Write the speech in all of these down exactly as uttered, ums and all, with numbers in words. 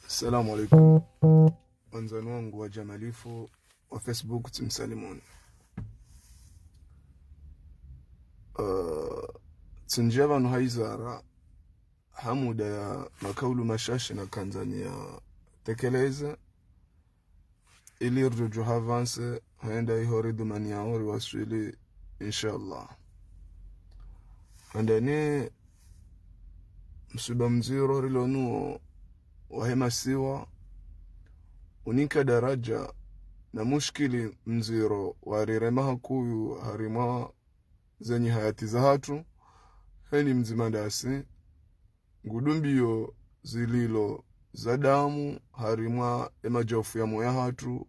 Salamu alaikum. Wandzani wangu wa djamalifu wa Facebook, tsimsalimuni. Uh, tsindjia pvanu ha izara, ha muda ya makaulu mashashi nakandza niyatekeleze, ili ridjodjo avancer, hwenda iho ridhumaniao riwaswili, inshallah. Handani msiba mdziro rilo nuwo wahe masiwa, unika daraja na mushkili mdziro warirema hakuu harimwa zenyi hayati zahatru, heni mdzima ndasi, ngudumbiyo zililo za damu harimwa emadjofu ya moyo yahatru,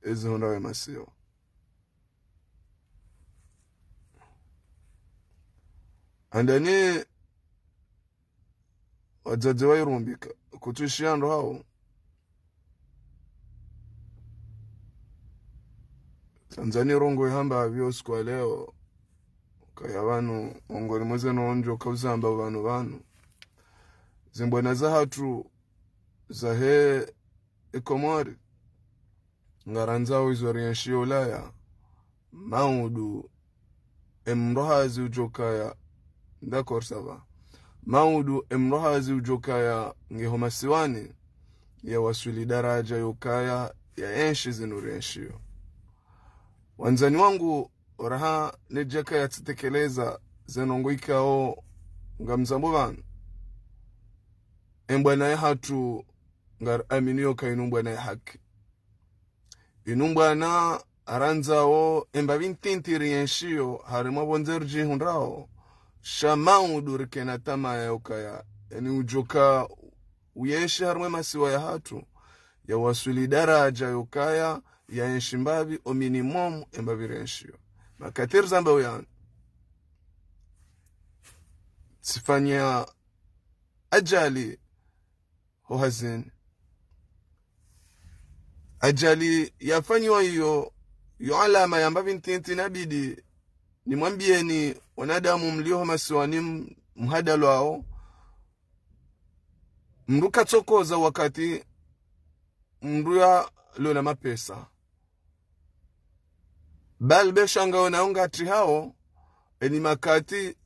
ezihundrawo emasiwa. Handani wadzadze wairumbika, kutsuishia ndro hawo. Tsandza nirongowe hamba apvo usiku wa leo, kaya pvanu, mongoni mwa ze nondjo kauzamba pvanu pvanu. Zimbwana zahatru zahe Ekomori, ngarandzao izo rienshio Ulaya, maudu emrohazi udjokaya, d'accord, ça va. Maudu emrohazi udjokaya ngeho masiwani, yawaswili daraja yokaya yaenshi zinu rienshio. Wandzani wangu, oraha nedjaka yatsitekeleza ze nongo ikao ngamzambo pvanu, embwana yahatru ngaraminio ka inu mbwana ya haki. Inu mbwana arandzao embapvi ntiti rienshio harimwa pvondze ridjihundrao, sha maudu rikena tamaya yokaya, eni udjoka uyenshi harimwa emasiwa yahatru, yawaswili daraja yokaya yaenshi mbapvi, au minimum embapvi rienshio. Makati rizamba uyani, tsifanya ajali ho hazini. Ajali yafanyiwa iyo, yo alama yambapvi ntiti, nabidi nimwambieni wanadamu mlio ho masiwani, m-, mhadalwao, mndru katsokoza wakati mndru yalona mapesa. Bali be sha ngayo nayo ngatsi hawo, eni makati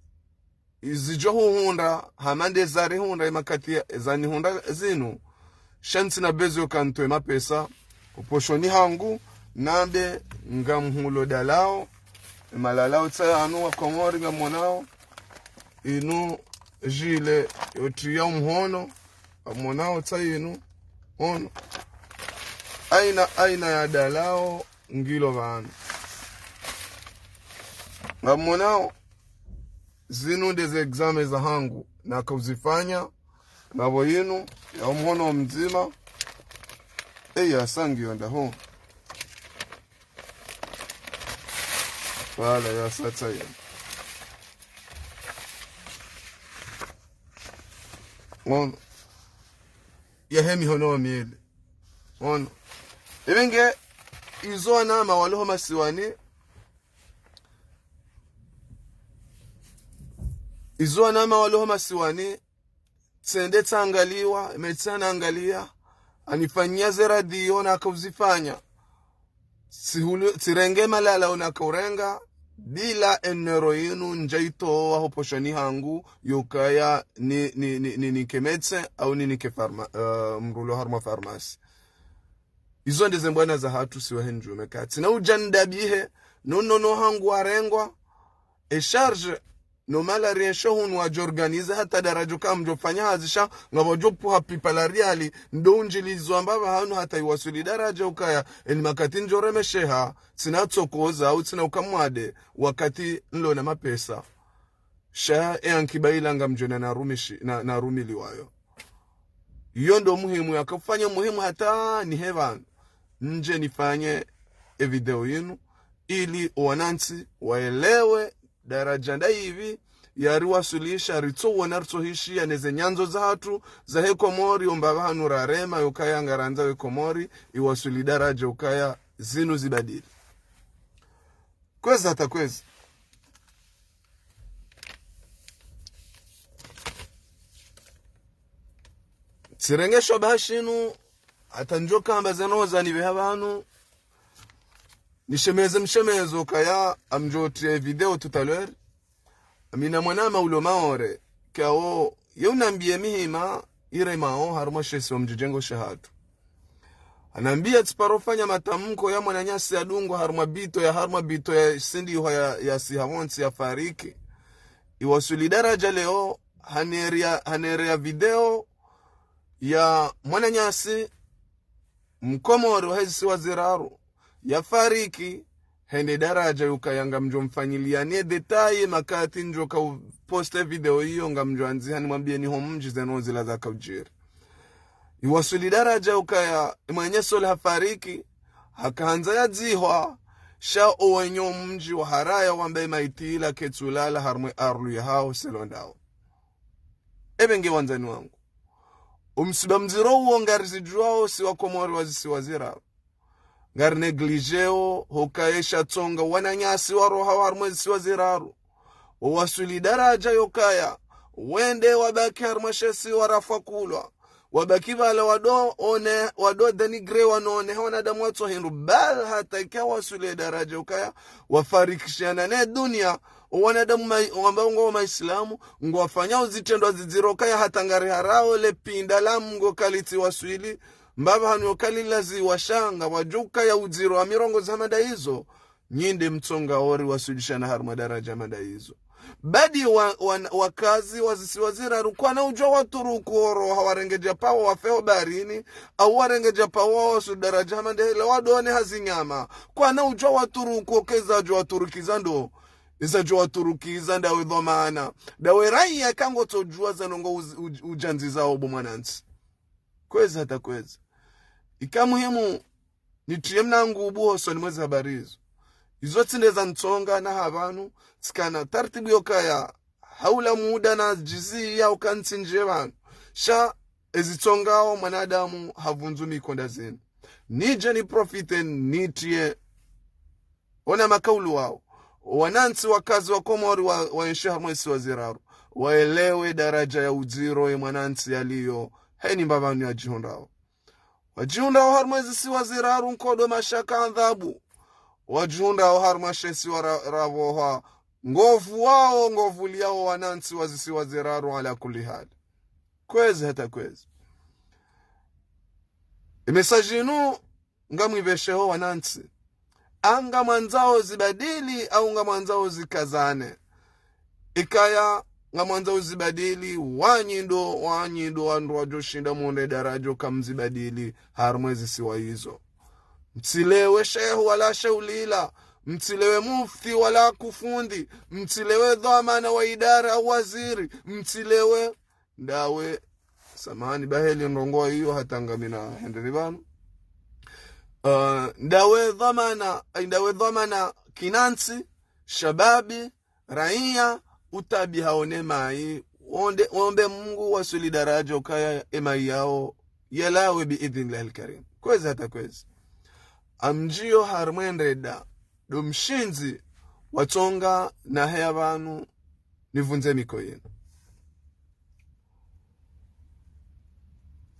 izidjo huhundra, hama nde zarihundra, emakati ya, zanihundra zinu. Sha ntsina besoin yo kantowe mapesa, uposhoni hangu, nambe ngamhulo dalao, emalalao tsa yanu wa Komori ngamonao, inu jile yotriya umhono, ngamonao tsa inu, ono. Aina, aina ya dalao ngilo pvanu. Ngamonao, zinu nde ze examen zahangu, nakauzifanya, ngapvo inu, ya umhono mdzima, eya sangi yonda ho. Wala ya satsa ya. Ono. Yahe mihono wa miele. Ono. Ebe nge izo wanama waliho masiwani. Izo wanama waliho masiwani. Tsende tsangaliwa, metsa nangaliya, anifanyia ze radio nakauzifanya. Tsihulu-, tsirenge malala onakaurenga, bila enero yinu ndjaitowa ho poshoni hangu, yokaya ni, ni, ni, ni, ninike médecin, au ninike pharma-, eh, mrulo harumwa pharmacie. Izo nde ze mbwana zahatru siwa he ndjume kati. Na udja ndabihe, no, no, no hangu warengwa, e charge, no mala riensho hunu wadjo organize hata daraja ka mdjo fanya hazi sha, ngapvo djo puha pipa la riali, ndo undjilizwa mbapvi hanu hata iwaswili daraja ukaya, eni makati ndjo remesheha, tsina tsokoza au tsina ukamwade, wakati nlona mapesa. Sha e ankiba ila ngamdjona narumishi-, na, narumiliwayo. Iyo ndo muhimu yakafanya muhimu hata nihe pvanu ndje nifanye e video yinu, ili wanantsi waelewe daraja ndayipvi yariwaswilisha, ritsowona ritsohishiya neze nyandzo zahatru zahe Komori, ombapvi hanu rarema yokaya ngarandzao e Komori iwaswili daraja ukaya zinu zibadili. Kwezi hata kwezi. Tsirenge shwabaha shinu, hata ndjo kamba zeno zanipveha pvanu, nishemeze mshemezo kaya amdjo triya video tout à l'heure. Amina mwana maulo Maore, kawo, ye unambiye mihima, iremao, harumwa she isiwa mdjidjengo shahatru. Hanambiya tsiparo fanya matamko ya mwananyasi yadungwa harumwa bito ya, harumwa bito ya sindihwa ya, ya siha pvontsi yafariki. Iwaswili daraja leo, hanereya, hanereya video ya mwananyasi, Mkomori wahe zisiwa ziraru, yafariki, hende daraja yukaya ngamdjo mfanyiliyani ye détail makati ndjo ka u poste video iyo ngamdjo andziha nimwambiyeni ho mdji zeno zila zaka udjiri. Iwaswili daraja yukaya, mwananyasi ole hafariki, hakahandza yadzihwa, sha owenyi wo mdji waharaya wamba ye maiti ila ketsulala harumwa ye arlu yahawo selondao. Ebe nge wandzani wangu. Omsiba mdziro uwo ngarizidjuwao si Wakomori wa zisiwa ziraru. Ngari négligéo, hukaya isha tsonga wananyasi waroha harumwa zisiwa ziraru. Owaswili daraja yokaya, wende wabaki harumwa she isiwa rafa kulwa. Wabaki pvala wado one, wado dénigré wanone, wanadamu watso hindru, bal hata ika waswili daraja yokaya, wafarikishiana ne dunia, owanadamu mai-, wamba ngo wa maislamu, ngwafanyao zitrendwa zidziro kaya hata ngariharao le pinda la Mngu kalitsi waswili, mbapvi hanu yokalilaziwa sha ngwadjuka ya udziro wa mirongo za mada izo, nyi nde mtsonga ori waswilishana harumwa daraja mada izo. Badi wa, wa, wakazi wa zisiwa ziraru kwana udjuwa waturuku oroha warenge djapvawo wafe ho baharini, au warenge djapvawo waswili daraja mada ile wadone ha zinyama. Kwana udjuwa waturuku okeza djo waturukiza ndo. Iza djo waturukiza ndawe dhwamana. Ndawe raiya kangotsodjuwa zano ngo uzi-, uj-, udjandzizao bo mwanantsi. Kwezi hata kwezi. Ika muhimu nitriye mna nguvu hosoni mwa ezi habari izo. Izo tsi nde za ntsonga na ha pvanu, tsikana tartibu yokaya, haula muda na djizi ya uka ntsi ndje pvanu. Sha, ezitsongao mwanadamu havundzu mikonda zinu. Nidje ni profite nitriye ona makaulu wao. Wanantsi wakazi wa Komori wa, waenshi harumwa zisiwa ziraru. Waelewe daraja ya udziro ye mwanantsi yaliyo, heni mbapvi hanu yadjihundrao. Wadjihundrao harumwa zisiwa ziraru nkodo mashaka adhabu. Wadjihundrao harumwa she isiwa ra-, rapvoha. Ngovu wao, ngovu liyao wanantsi wa zisiwa ziraru ala kulli hali. Kwezi hata kwezi. Ye message inu ngamwipvesheho wanantsi. Anga mwandzao zibadili, au ngamwandzao zikazane. Ikaya ngamwandzao zibadili, wanyi ndo, wanyi ndo wandru wadjo shinda mwonde daraja kamzibadili, harumwa zisiwa izo. Mtsilewe shehu wala shehu lila, mtsilewe mufti wala kufundi, mtsilewe dhwamana wa idara au waziri, mtsilewe ndawe, samahani, baheli ndrongo iyo hata ngamina hendeni pvanu. Ah, ndawe dhwamana, ai, ndawe dhwamana kinantsi, shababi, raiya, utabiha one mayi, wonde, wombe Mngu waswili daraja ukaya ye mayi yao, yalawe bi idhnillahil karim. Kwezi hata kwezi. Amdjiyo harumwa ye ndrabo, ndo mshindzi, watsonga na heya pvanu, nivundze miko yinu.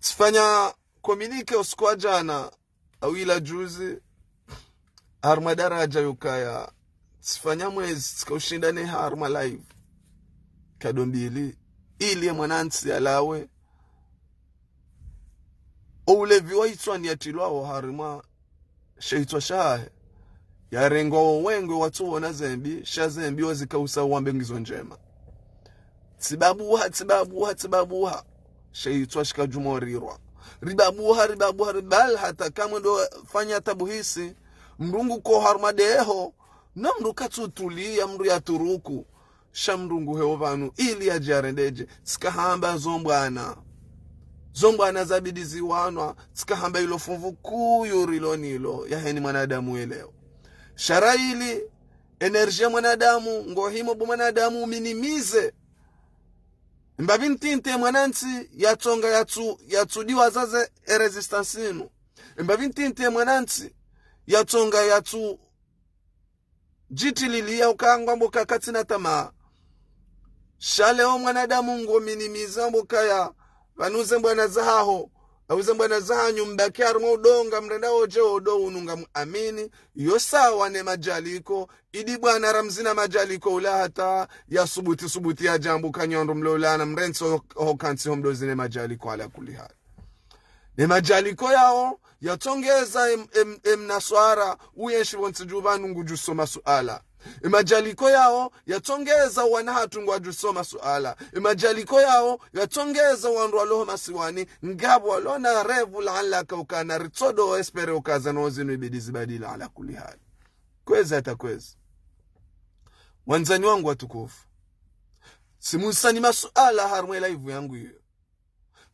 Tsifanya communiqué usiku wa djana, au ila juzi, harumwa daraja yukaya, tsifanya mwezi, tsika ushinda ne harumwa live. Kado mbili, ili ye mwanantsi yalawe, o ulevi wa hitswani yatrilwao harumwa she hitswa shahahe. Yarengwa wo wengwe watsuona zembi, sha zembi wazikausa wambe ngizo ndjema. Tsibabuha, tsibabuha, tsibabuha. She hitswa shika djumorirwa. Ribabuha, ribabuha, ribal hata kamwe ndo fanya tabuhisi. Mndru ngu ko harumwa deho. Na mndru katsutuliya, mndru yaturuku. Sha mndru ngu hewo pvanu, ili yadje yarendedje. Tsika hamba zo mbwana. Zo mbwana zabidi ziwanwa, tsika hamba ilo funvu kuu rilo nilo, ya heni mwanadamu we leo. Sha ra ili, énergie ya mwanadamu, ngo himo bo mwanadamu, minimiser. Mbapvi ntiti ye mwanantsi, yatsonga yatsu, yatsudiwaza ze, e résistance inu. Mbapvi ntiti ye mwanantsi, yatsonga yatsu, djitililiya uka ngwambo ka katsina tamaa. Sha leo mwanadamu ngo minimiser mbo kaya pvanu ze mbwana zahaho, au ze mbwana zahanyu mbaki harumwa udonga mrenda oje odo unu ngamuamini, yo sawa ne madjaliko, idi bwana ramzina madjaliko ula hata ya subuti subuti ya djambu kanyondo mlolana mrentso ho kantsi ho mdo zine madjaliko ala kulli hali. Ne madjaliko yao, yatsongeza em, em, em naswara, uyenshi pvontsi dju pvanu ngudjusoma suala. Emadjaliko yao, yatsongeza wana hatru ngwadjusoma suala. Emadjaliko yao, yatsongeza wandru waloho masiwani, ngapvo walona revu la alaka ukana ritsodo espere ukaza no zinu ibidi zibadila ala kulli hali. Kwezi hata kwezi. Wandzani wangu watukufu. Simusani masuala harumwa e live yangu iyo.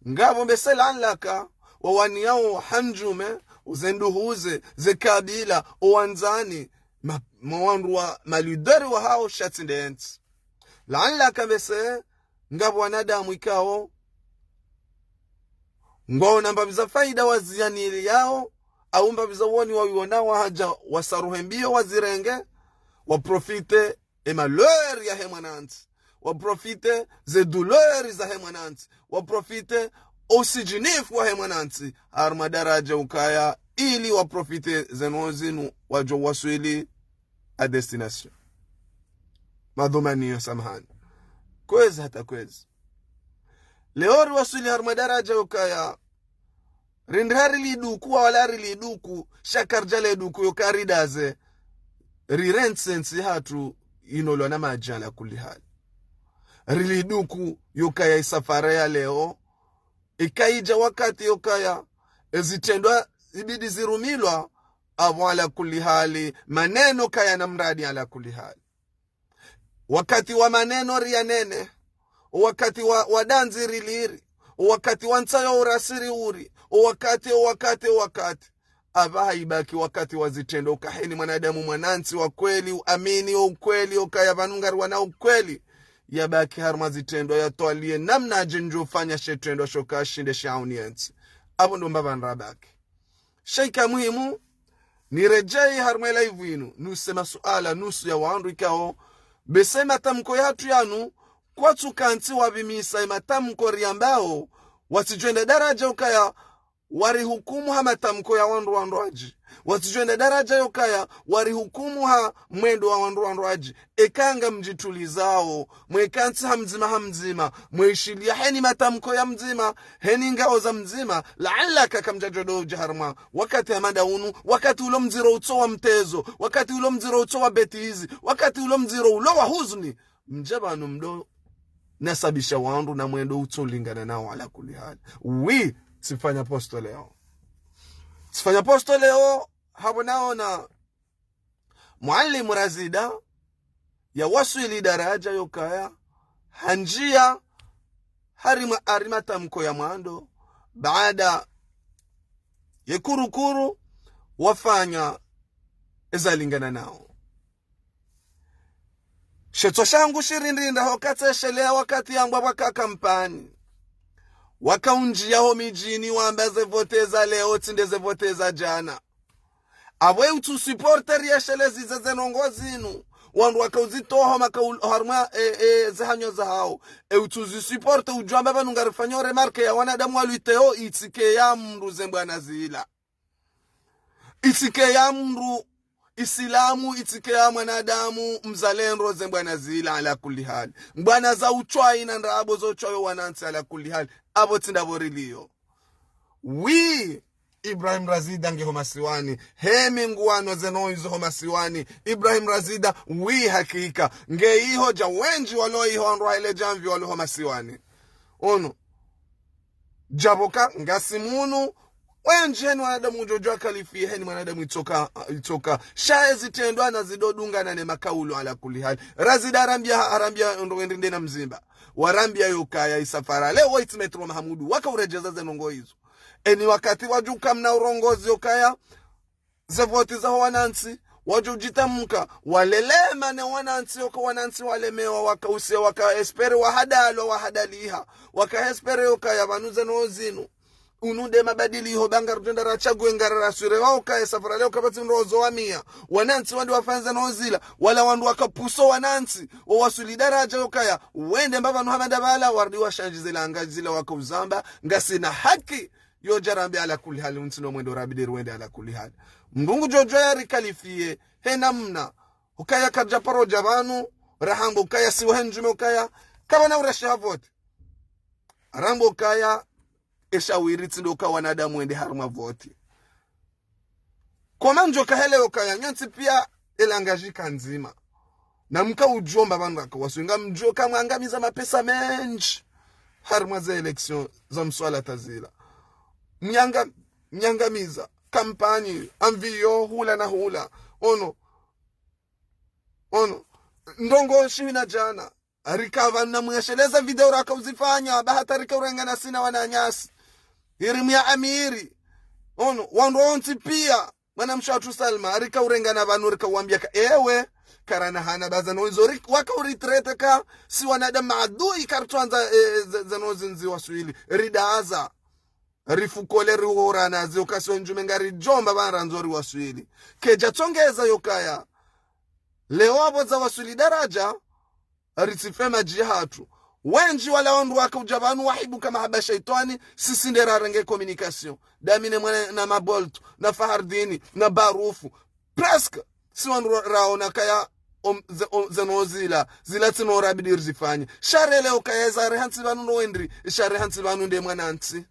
Ngapvo mbese la alaka, wawaniyao handjume, uzenduhuze, ze kabila, owandzani, ma, mawandru wa, malideri wahao shatsi ndentsi. La alaka mbese, ngapvo wanadamu ikao, ngwaona mbapvi za faida waziyanili yao, au mbapvi za woni wawiona wahaja wasaruhe mbio wazirenge, waprofite e malheur yahe mwanantsi, waprofite ze douleur zahe mwanantsi, waprofite o usijinifu wahe mwanantsi, harumwa daraja ukaya, ili waprofite zeno zinu wadjo waswili à destination. Madhumaniyo samahani. Kwezi hata kwezi. Leo riwaswili harumwa daraja ukaya, rindri hari liduku, wala hari liduku, sha karidja le duku yo karidaze, rirentsi entsi hatru inolwa na madji ala kulli hali. Riliduku yokaya isafara ya leo, ikaidja wakati yokaya, ezitrendwa ibidi zirumilwa, apvo ala kulli hali, maneno kayana mradi ala kulli hali. Wakati wa maneno riyanene, wakati wa, wa dandzi riliri, wakati wa ntsayo urasiri uri, wakati, wakati, wakati. Apvaha ibaki wakati wa zitrendwa, uka heni mwanadamu mwanantsi wa kweli, uamini o ukweli, okaya pvanu ngariwana ukweli. Yabaki harumwa zitrendwa yatwaliye namna adje ndjofanya she trendwa shoka shinde shauni yentsi. Apvo ndo mbapva ndrabaki. Sha ika muhimu, niredjeyi harumwa e live inu, nuse masuala, nusu ya wandru ikao, mbese matamko yatru yanu, kwatsu kantsi wapvimisa e matamko riyambao, watsidjwenda daraja ukaya, warihukumu ha matamko ya wandru wandrwadji, watsidjwenda daraja yokaya, warihukumu ha mwendo wa wandru wandrwadji, eka ngamdjitulizao, mwekantsi ha mdzima ha mdzima, mweishiliya heni matamko ya mdzima, heni ngao za mdzima, la alaka kamdjadjo do udja harumwa, wakati hama nda unu, wakati ulo mdziro utso wa mtezo, wakati ulo mdziro utso wa bêtise, wakati ulo mdziro ulo wa huzuni, mdje pvanu mdo nasabisha wandru na mwendo utso lingana nao ala kulli hali. Oui, tsifanya posto leo. Tsifanya posto leo, hapvo naona Mwalimu Razida, yawaswili daraja yokaya, handjiya harimwa ari matamko ya mwando, baada ye kurukuru, wafanya ezalingana nao. Shetso shangu shirindinda hoka tseshelea wakati yambwa pvwaka kampani. Waka undjiya ho midjini wamba ze vote za leo tsi nde ze vote za djana. Apvo e utsu supporter yeshelezi ze ze ndrongoo zinu. Wandru waka uzitoha maka ul-, harumwa, e, e, ze hanyo zahao. E utsu zi supporter udjwamba pvanu ngarifanyo remarque ya wanadamu walwiteo itsike ya mndru ze mbwana zila. Itsike ya mndru Isilamu, itsike ya mwanadamu mzalendo ze mbwana zila ala kulli hali. Mbwana za utswayi na ndrabo zo utswayo wanantsi ala kulli hali. Apvo tsi ndapvo riliyo. Oui, Ibrahim Razida nge ho masiwani. Hemi nguwano zeno izo ho masiwani. Ibrahim Razida, oui hakika. Nge iho dja wendji walo iho wandru wa ile djamvi walo ho masiwani. Ono. Djapvoka, ngasi munu, wendji heni mwanadamu udjo djwa qualifier heni mwanadamu itsoka, itsoka. Sha ezitrendwa na zido dungana ne makaulo ala kulli hali. Razida arambiya, arambiya ndo wendri nde na mzimba. Warambiya yokaya isafara. Leo waitsi Maître Mahamudu, waka uredjeza ze ndrongoo izo. Eni wakati wadjuka mna urongozi yokaya, ze voti zaho wanantsi, wadjo udjitamuka, walelema ne wanantsi, yoko wanantsi walemewa, waka usiya, waka espérer, wahadalwa, wahadaliha, waka espérer yokaya pvanu zeno zinu. Unu nde mabadiliho ba ngarudjo enda ratsague ngararaswire wao kaya safari leo kapvatsi ndrozo wa mia. Wanantsi wandru wafanya zanono zila. Wala wandru wakapuso wanantsi. Wawaswili daraja yo kaya. Wende mbapvanu hama ndapvala warudi washandjize langa zila wakauzamba. Ngasina haki. Yo djarambe ala kulli hali, untsi no mwendo rabidi riwende ala kulli hali. Mngu ngudjo djo yarikalifie, he namna. Ukaya kadja paro dja pvanu, rahamba ukaya si wahe ndjume ukaya, kapvana ureshi ha vote. Rahamba ukaya, eshawiri tsi ndo uka wanadamu wende harumwa vote. Koma ndjo kahele ukaya, nyontsi pia elanga djika ndzima. Na mka udjomba pvanu raka waswili ngamdjo ka mwangamiza mapesa mendji. Harumwa ze élection za mswala tazila. Mnyanga, mnyangamiza, kampanyi, anviyo, hula na hula. Ono, ono, ndrongo shihina djana. Rika pvanu na mwesheleza video raka uzifanya, ba hata rika urengana sina wananyasi. Iri mya amiri. Ono, wandru wontsi pia. Mwanamshe watru Salma, rika urengana pvanu, rika uwambia ka, ewe, karana hana baza no izo, ri-, waka uritrete ka, si wanadamu maadui, karitswandza, e, ze-, zanono zindzi waswili, ridaza, rifukole rihorana, zi ukasi wa ndjume ngaridjomba pvanu randzo riwaswili. Kedja tsongeza yo kaya, leo apvo za waswili daraja, ritsife madji hatru. Wendji wala wandru waka udja pvanu wahibuka mahaba shaitwani, sisi nde rarenge communication. Damine mwana na Mabolt, na Fahardini, na Barufu. Presque, si wandru ra-, raona kaya om-, ze-, om-, zanono zila, zila tsi no rabidi rizifanye. Sha re leo kaya eza re hantsi pvanu no wendri, sha re hantsi pvanu nde mwanantsi.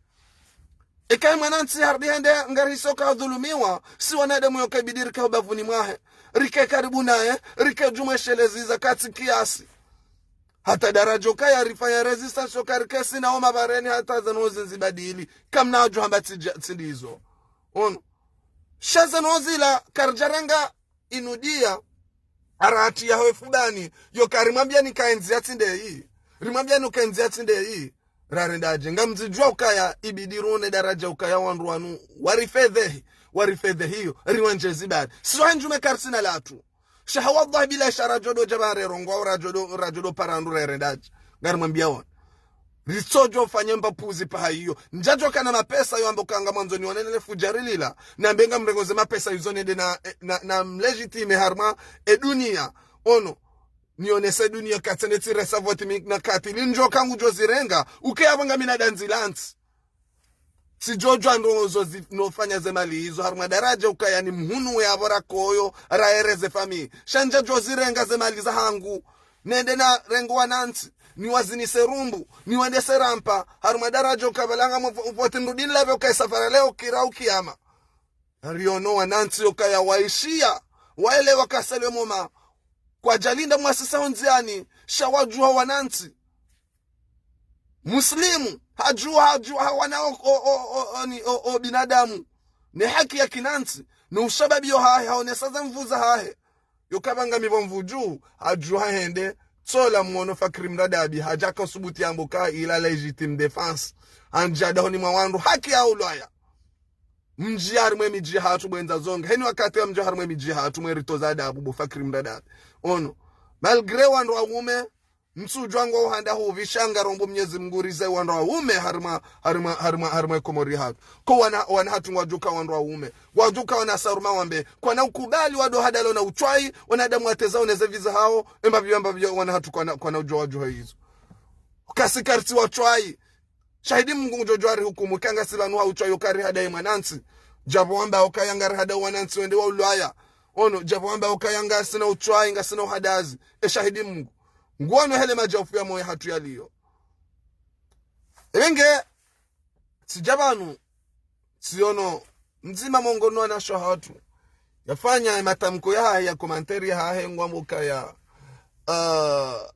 Eka mwanantsi harudi hende ngarihiso ka dhulumiwa, si wanadamu yo ka ibidi rike ho bavuni mwahe. Rike karibu naye, rike djumwesheleza za katsi kiasi. Hata daraja ukaya rifanya résistance yo ka rike sina wo mapvareni hata zanono zindzi zibadili. Kamna adjo hamba tsi dja-, tsi ndizo. Ono. Sha zanono zila karidjarenga inudia, arati ya hwe fubani, yo ka rimwambia ni kaenzi ya tsi ndeyi. Rimwambia ni kaenzi ya tsi ndeyi. Rarenda dje, ngamzidjuwa ukaya, ibidi rone daraja ukaya wandru wanu, warifedhehi, warifedhehi yo, riwandjezi bari. Sizo he ndjume karisina latru. Sha ha wallahi bila sha radjo do dja pvanu rerongwa, radjo do, radjo do para ndru rarenda dje. Ngarimwambia wanu. Ritsodjo fanya mba puzi paha iyo. Ndjadjo kana mapesa yo amba uka ngamwandzo nione le fudjari lila. Nambe ngamrengo ze mapesa izo nende na, na, na mlégitime harumwa e dunia. Ono. Nionese dunia ka tsende tsiresa vote mi na katili ndjo ka ngudjo zirenga. Uke apvo ngamina dandzi lantsi. Tsidjo djuwa ndrongo zo zi-, no fanya ze mali izo. Harumwa daraja ukaya ni mhunu we apvo rakoyo, raereze fami. Sha ndjadjo zirenga ze mali zahangu. Nende narenge wanantsi, niwazinise rumbu, niwendese rampa, harumwa daraja uka pvala ngamvo-, vote ndrudi nlapve uka e safari leo kira ukiyama. Riono wanantsi yo kaya waishiya, waelewa ka Saleh Moma, kwadjalinda mwasisa ho ndziani, sha wadjuha wanantsi. Muslimu, hadjuha, hadjuha wana o, o, o, o, o, ni, o, o binadamu. Ne haki ya kinantsi, no ushababi yo hahe, haonesa za nvu zahahe. Yo kapvanga mipvo mvudju, hadjuha hende, tsola mwono Fakri Mradabi, hadjaka usubuti yambe uka ila légitime défense. Handjia dahoni mwa wandru, haki ya ulwaya. Mdji harimwe midji hatru bwendza zonge. Heni wakati wa mdji harimwe midji hatru mwe ritoza adabu bo Fakri Mradabi. Ono. Malgré wandru waume, mtsudjuwa ngwa uhanda hupvi sha ngarombo Mnyezi Mngu urize wandru waume harimwa, harimwa, harimwa, harimwe Komori hatru. Ko wana, wana hatru ngwadjuka wandru waume. Ngwadjuka wana saruma wambe. Kwana ukubali wado hadalo na utswayi, wanadamu wateza oneze viza hawo, emba pvi, emba pvi, wana hatru kwana, kwana udjuwa wadjuha izo. Kasi karitsi watswayi. Shahidi Mngu ngudjo djuwa rihukumu, ka ngasi pvanu ha utswayi yo ka rihadayi mwanantsi. Djapvo wamba ukaya ngarihadayi wanantsi wende wa ulwaya. Ono, djapvo wamba ukaya ngasina utswayi, ngasina uhadazi. E shahidi Mngu. Nguono hele madjaufu ya moyo hatru yaliyo. Ebe nge, tsidja pvanu, tsiono, mdzima mongoni mwa wanashe hatru. Yafanya matamko yahahe ya commentaire yahahe ngwambo ukaya. Ah,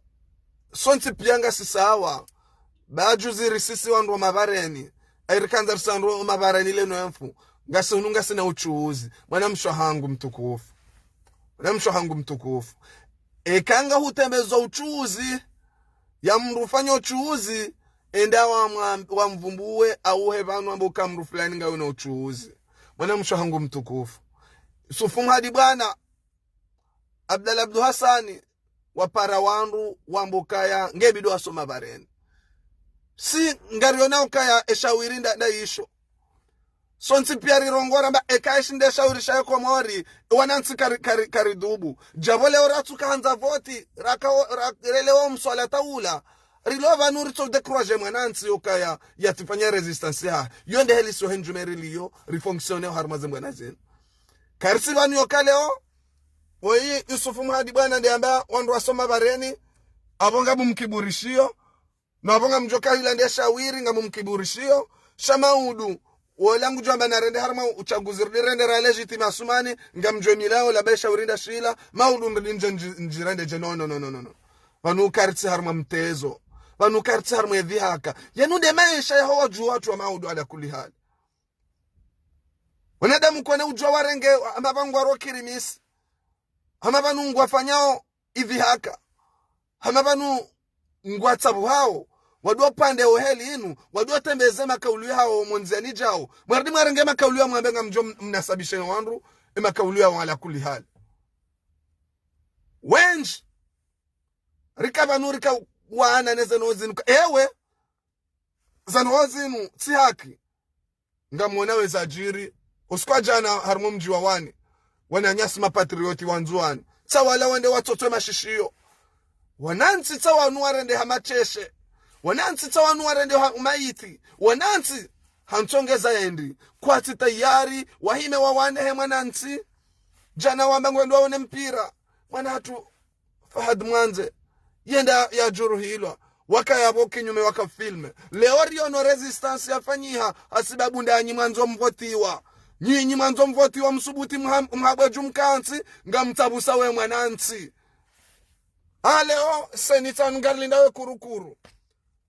sontsi pia ngasi sawa. Ba juzi risisi wandru wa mapvareni. Ayi rikandza risa wandru wa mapvareni leno emfu. Ngasi hunu ngasina utsuuzi. Mwanamshe hangu mtukufu. Mwanamshe hangu mtukufu. Eka nga hutembezwa utsuuzi. Ya mndru ufanya utsuuzi. Enda wa mwa-, wa mvumbuwe, auhe pvanu ambe uka mndru fulani ngawe na utsuuzi. Mwanamshe hangu mtukufu. Sufu Mhadi bwana. Abdallah Abdou Hassani, wapara wandru wambe ukaya, nge bidi wasoma pvareni. Si ngariona ukaya eshawiri nda, nda isho. Sontsi piya rirongoa ramba eka eshi nde shauri sha Komori, wanantsi kari, kari, karidubu. Djapvo leo ratsuka handza voti, raka, ra, relewa mswala taula. Rilo pvanu ritso décourager mwanantsi yokaya, yatsifanya résistance yahe. Yo nde heli sio hendjume riliyo, rifonctionner harumwa ze mbwana zinu. Karisi pvanu yoka leo, oyi Yusufu Muhadi bwana nde amba wandru wasoma pvareni, apvo ngamumkiburishiyo, na apvo ngamdjoka hila nde shawiri ngamumkiburishiyo, sha Maudu, wola ngudjo amba narende harumwa utsaguzi rudi rende ra légitime Asumani, ngamdjo milao la be shawiri nda shila, Maudu mrudi ndje ndji-, ndjirende dje no, no, no, no, no, no. Pvanu karitsi harumwa mtezo. Pvanu karitsi harumwa edhihaka. Yanu nde maesha yaho wadjuwa watru wa Maudu ala kulli hali. Wanadamu kwana udjuwa warenge, hama pvanu ngwaro kirimisi. Hama pvanu ngwafanyao idhihaka. Hama pvanu ngwatsabuhao. Wadjo pande oheli inu. Wadjo tembeze makaulu yahawo mondziani djao. Mwarudi mwarenge makaulu ya mwambe ngamdjo m-, mnasabishe na wandru. E makaulu yawo ala kulli hali. Wendji. Rika pvanu rika wana neze no zinu. Ewe. Zanu ho zinu, tsi haki. Ngamwona we zadjiri. Usiku wa djana harumwa mdji wa Wani. Wananyasi mapatriote wa Ndzuwani. Tsa wala wende watsotwe mashishiyo. Wanantsi tsa wanu warende ha macheshe. Wanantsi tsa wanu warende ha umayiti. Wanantsi ha ntsongeza yendi. Kwatsi tayari, wahime wawane he mwanantsi. Djana wamba ngwendo waone mpira. Mwana hatru Fahad Mwandze, yenda yadjuruhilwa, wakaya pvo kinyume waka filme. Leo riyono résistance yafanyiha, hasibabu nda nyi mwandzo mvotiwa. Nyinyi mwandzo mvotiwa msubuti mha-, mhabwe dju mkantsi, ngamtsabusa we mwanantsi. A leo, seni tsanu ngarilinda we kurukuru.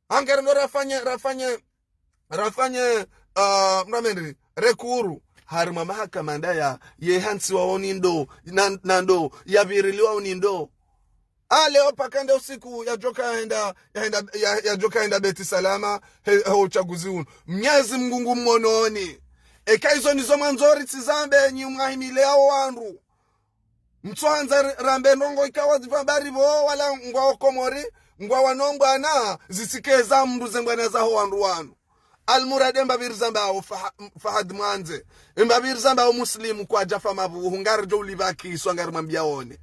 Angeri ndo rafanye, rafanye, rafanye, ah, mramendi, recours. Harumwa mahakama ndaya, ye hantsi wawo ni ndo, na, na ndo, yapviriliwa wo ni ndo. A leo paka nde usiku yadjoka yahenda, yahenda, ya, yadjoka yahenda Beit Salam, he, he utsaguzi unu. Mnyezi Mngu ngu mononi. Eka izo nizo mwandzo ritsi zambe nyi mwahimile yawo wandru. Mtsohandza ri-, rambe ndrongo ikao zipva bari pvo wala ngwao Komori, ngwawano mbwana, zitsikeza mndru ze mbwana zaho wandru wanu. Almuradi embapvi rizambao Faha-, Fahad Mwandze. Embapvi rizambao Muslimu kwadjafa mapvuhu, ngaridjo ulipvakiswa ngarimwambiaoni.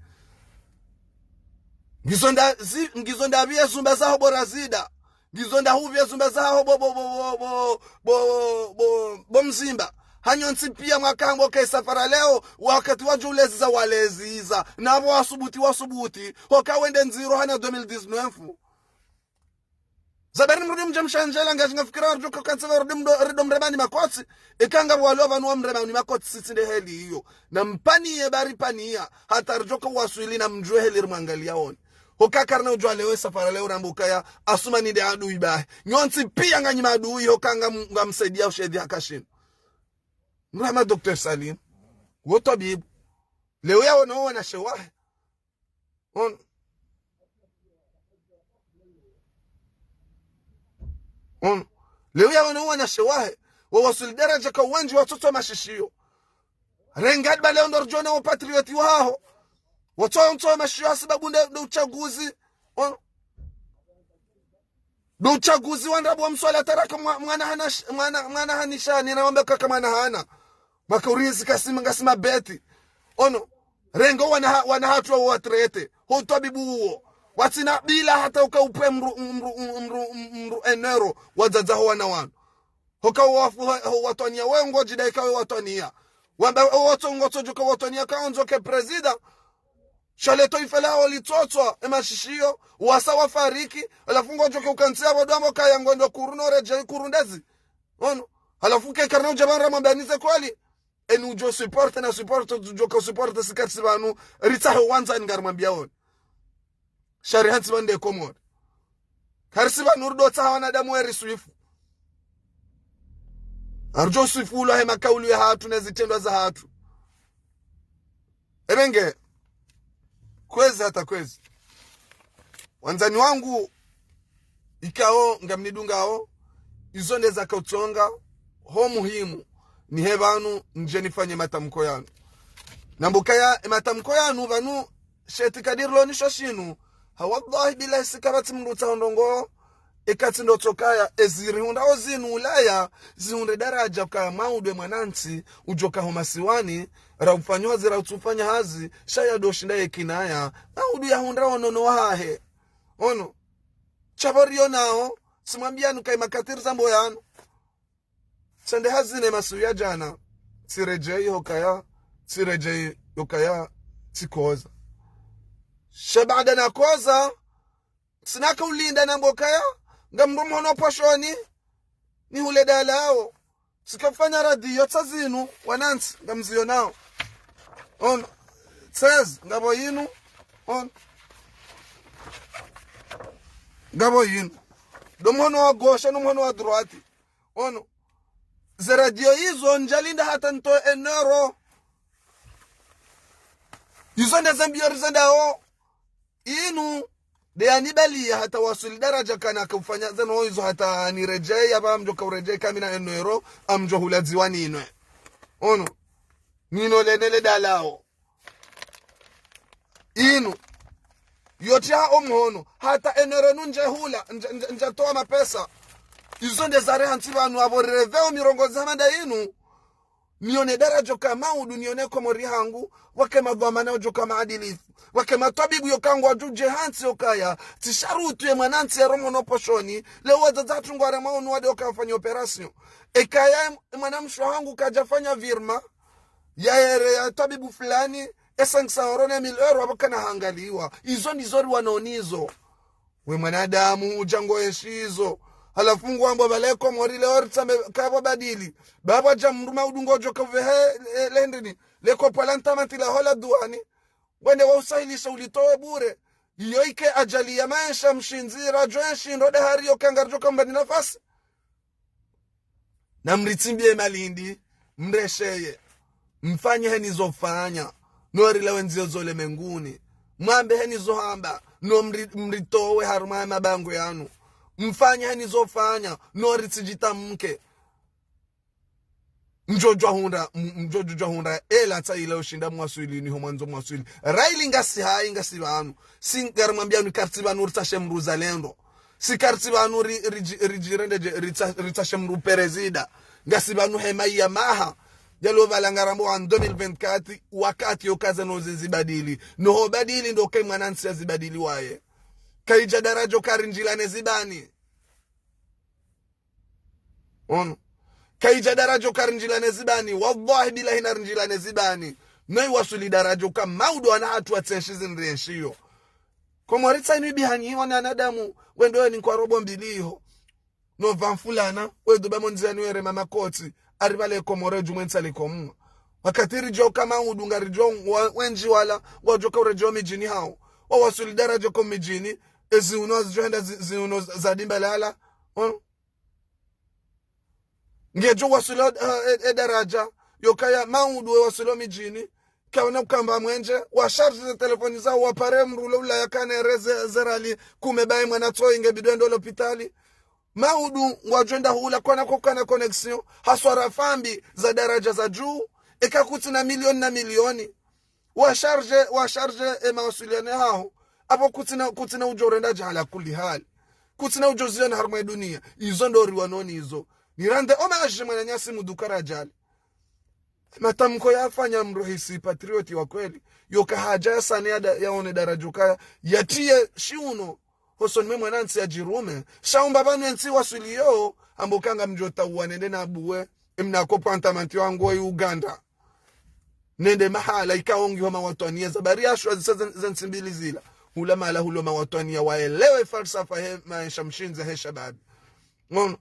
Ngizo nda zi-, ngizo ndapvi ye zumba zaho bora zida. Ngizo ndahupvi ye zumba zaho bo, bo, bo mzimba. Hanyu ntsi piya mwakamba uka e safari leo, wakati wadjo uleziza waleziza. Na pvo wasubuti, wasubuti. Hoka wende ndziro hana deux mille dix-neuf. Zabari mrudi mdje mshandjela, ngaji ngafikira ridjo ka kantsi pvo rudi mdo, rido mremani makotsi. Eka ngapvo walo pvanu wa mremani makotsi sitsi nde heli iyo. Na mpaniye bari paniya. Hata ridjo ka waswili na mdjuwe heli rimwangaliaoni. Hoka karina udjuwa leo e safari leo ramba ukaya, Asumani nde adui bahi. Nyontsi piya nganyi maadui, hoka ngam-, ngamsaidia ushe edhihaka shinu. Mrahma Docteur Salim. Wo twabibu. Leo yawono wo wanashe wahe. Ono. Ono. Leo yawono wo wanashe wahe. Wawaswili daraja ka wendji watsotso mashishiyo. Rengadi ba leo ndo ridjone wo patriote wahaho. Watsontso mashishiyo hasibabu nde, nde utsaguzi. Ono. Nde utsaguzi wa ndrabo wa mswala taraka mwa-, mwana hana sh-, mwana, mwana hanishani na wambe kaka mwana hana. Mwaka urinzi kasima, ngasima beti. Ono. Rengo wana ha-, wana hatru wa watrete. Ho twabibu uwo. Watsina bila hata uka upve mdru, mdru, mdru, mdru enero. Wadzadza ho wana wanu. Hoka wafu ha-, ho watwaniya we ngodjidai ka we watwaniya. Wamba o watso ngotso djuka watwaniya ka ondzo ke prezida. Sha le twaifa laho litsotswa, e mashishiyo, wasa wafariki, halafu ngodjoke ukantsi ya pvo dwambo kaya ngwendo kuru no redjei kuru ndezi. Ono. Halafu ke karina udja pvanu ramwambe anize kweli. Eni udjo supporte na supporte, udjo ka supporte si karisi pvanu, ritsahe wandzani ngarimwambiaoni. Sha ri hantsi pvanu nde Komori. Karisi pvanu rido tsaha wanadamu weri swifu. Aridjo swifulwa he makaulu yahatru ne zitrendwa zahatru. Ebenge, kwezi hata kwezi. Wandzani wangu, ikao ngamnidungao, izo nde zaka utsonga, ho muhimu, nihe pvanu, ndje nifanye matamko yanu. Nambe ukaya, e matamko yanu pvanu, she itikadi rilo nisho shinu, ha wallahi billahi si kapvatsi mdru utsaho ndrongo, Eka tsi ndo tsokaya, ezirihundrao zinu Ulaya, zihundre daraja kaya maudu ye mwanantsi, udjoka ho masiwani, ra ufanya hazi, ra utsufanya hazi, sha ya ndo shinda ye kinaya, maudu yahundra wo unono wahahe. Ono, sha pvo riyo nao, tsimwambiyanu kaya makatiri zambo yanu. Tsende hazini masihu ya djana, tsiredjeyi hukaya, tsiredjeyi hukaya, tsikoza. Sha baada nakoza, tsinaka ulinda nambe ukaya, ngamdjo mhono pvwashoni, nihule dalao. Tsikafanya radiyo tsa zinu, wanantsi, ngamziyo nao. Ono, tsezi, ngapvo yinu, ono. Ngapvo yinu. Ndo mhono wa gauche, no mhono wa droite. Ono. Ze radiyo izo, ndjalinda hata ntowe un euro. Izo nde zembiyo rizendao. Inu, nde yanibaliya hata waswili daraja kana kufanya zeno izo hata niredjeyi, apvo ngamdjoka uredjeyi kamina un euro, ngamdjo hula dziwa ninwe. Ono. Nino lene le dalao. Inu. Yotiha omhono. Hata un euro nu ndje hula, ndja, ndja, ndjatowa mapesa. Izo nde zari hantsi pvanu apvo reveo mirongozi hama nda inu. Nione daraja ka maudu, nione Komori hangu, wake madhwamana udjoka maadilifu. Wake matwabibu yoka ngwadjudje hantsi yokaya, tsi sharutu ye mwanantsi yaro mhono pvwashoni, leo wadzadze hatru ngware maunu wade waka wafanya opération. Ekaya mwanamshe hangu kadjafanya virement, ya ere ya twabibu fulani, e cinq cents euros ne mille euros apvo kana hangaliwa. Izo ndizo riwanonizo. We mwanadamu, udja ngo eshizo. Halafu ngwambo pvale Komori leo ritsambe kapvo badili. Baba dja mdru maudu ngodjoka uvehe, e, lendini. Leko pvala ntamati la hola duani. Wende wa usahilisha ulitowe bure. Iyo ike ajali ya maesha mshindzi, radjo enshi ndo dahari yo kanga ridjoka mbani nafasi. Na mritsimbiye malindi, mresheye. Mfanye heni zofanya. No rilawe ndziyo zo lemenguni. Mwambe heni zohamba, no mri, mritowe harumwa ya mabango yanu. Mfanye heni zofanya, no ritsidjitamke. Mdjodjwa hundra, m-, mdjodjwa hundra, ela tsa ila ushinda mwaswili, niho mwandzo mwaswili. Raili ngasi hayi, ngasi pvanu. Si ngarimwambiyanu kartsi pvanu ritsashe mdru uzalendo. Si kartsi pvanu ri, ri, ri, ridjirende dje, ritsa, ritsashe mdru perezida. Ngasi pvanu hema ya maha. Yalo pvala ngarambo wa deux mille vingt-quatre, wakati yoka zeno zizibadili. Noho badili ndo ke mwanantsi yazibadili waye. Kayidja daraja uka rindjilane zibani. Ono. Kayidja daraja uka rindjilane zibani. Wallahi billahi na rindjilane zibani. No iwaswili daraja uka maudu wana hatru watsenshi zinrienshiyo. Komori tsa inu ibihanyiwa na wanadamu, wendo yo ni nkwa robo mbili iho. No pvamfulana, wedu ba mondziani were mama koti, ari pvale Komori djumwe ntsa likomwa. Wakati ridjoka maudu ngaridjo wa, wendji wala, wadjoka uredjeyi midjini hawo. Wawaswili daraja ko midjini, ezi uno azidjohenda zi, zi uno za, za dimba lala. Ono. Ngedjo waswili, eh, e, e daraja, yokaya maudu we waswili midjini, kawana ukamba mwenje, wa charge ze telefoni zawo, wapare mdru ule Ulaya kanere ze, ze rali, kume bayi mwana tsoyi nge bidwe ndo lopitali. Maudu, ngwadjwenda hula kwana kokana connexion, haswara fambi za daraja za dju, eka kutsina milioni na milioni. Wa charge, wa charge e mawaswiliano haho. Apvo kutsina, kutsina udjo urenda dja ala kulli hali. Kutsina udjo ziona harumwa e dunia. Izo ndo riwanonizo. Nirande hommage mwananyasi mdru kara djali. Matamko yafanya mdru hisi patrioti wa kweli. Yoka hadja ya sane ya da, yaone daraja uka ya, yatiye shiuno. Hosoni mwe mwanantsi yadjirume. Sha umba pvanu entsi waswiliyo. Ambo kanga mdjota uwa nende na buwe. Emna ko pantamanti wangu wa Uganda. Nende mahala ikao ngiho mawatwaniya za bari ya shwa zisa zen-, zentsi mbili zila. Hula mahala hulo mawatwaniya waelewe falsafa he maesha mshindzi he shababi. Ngono.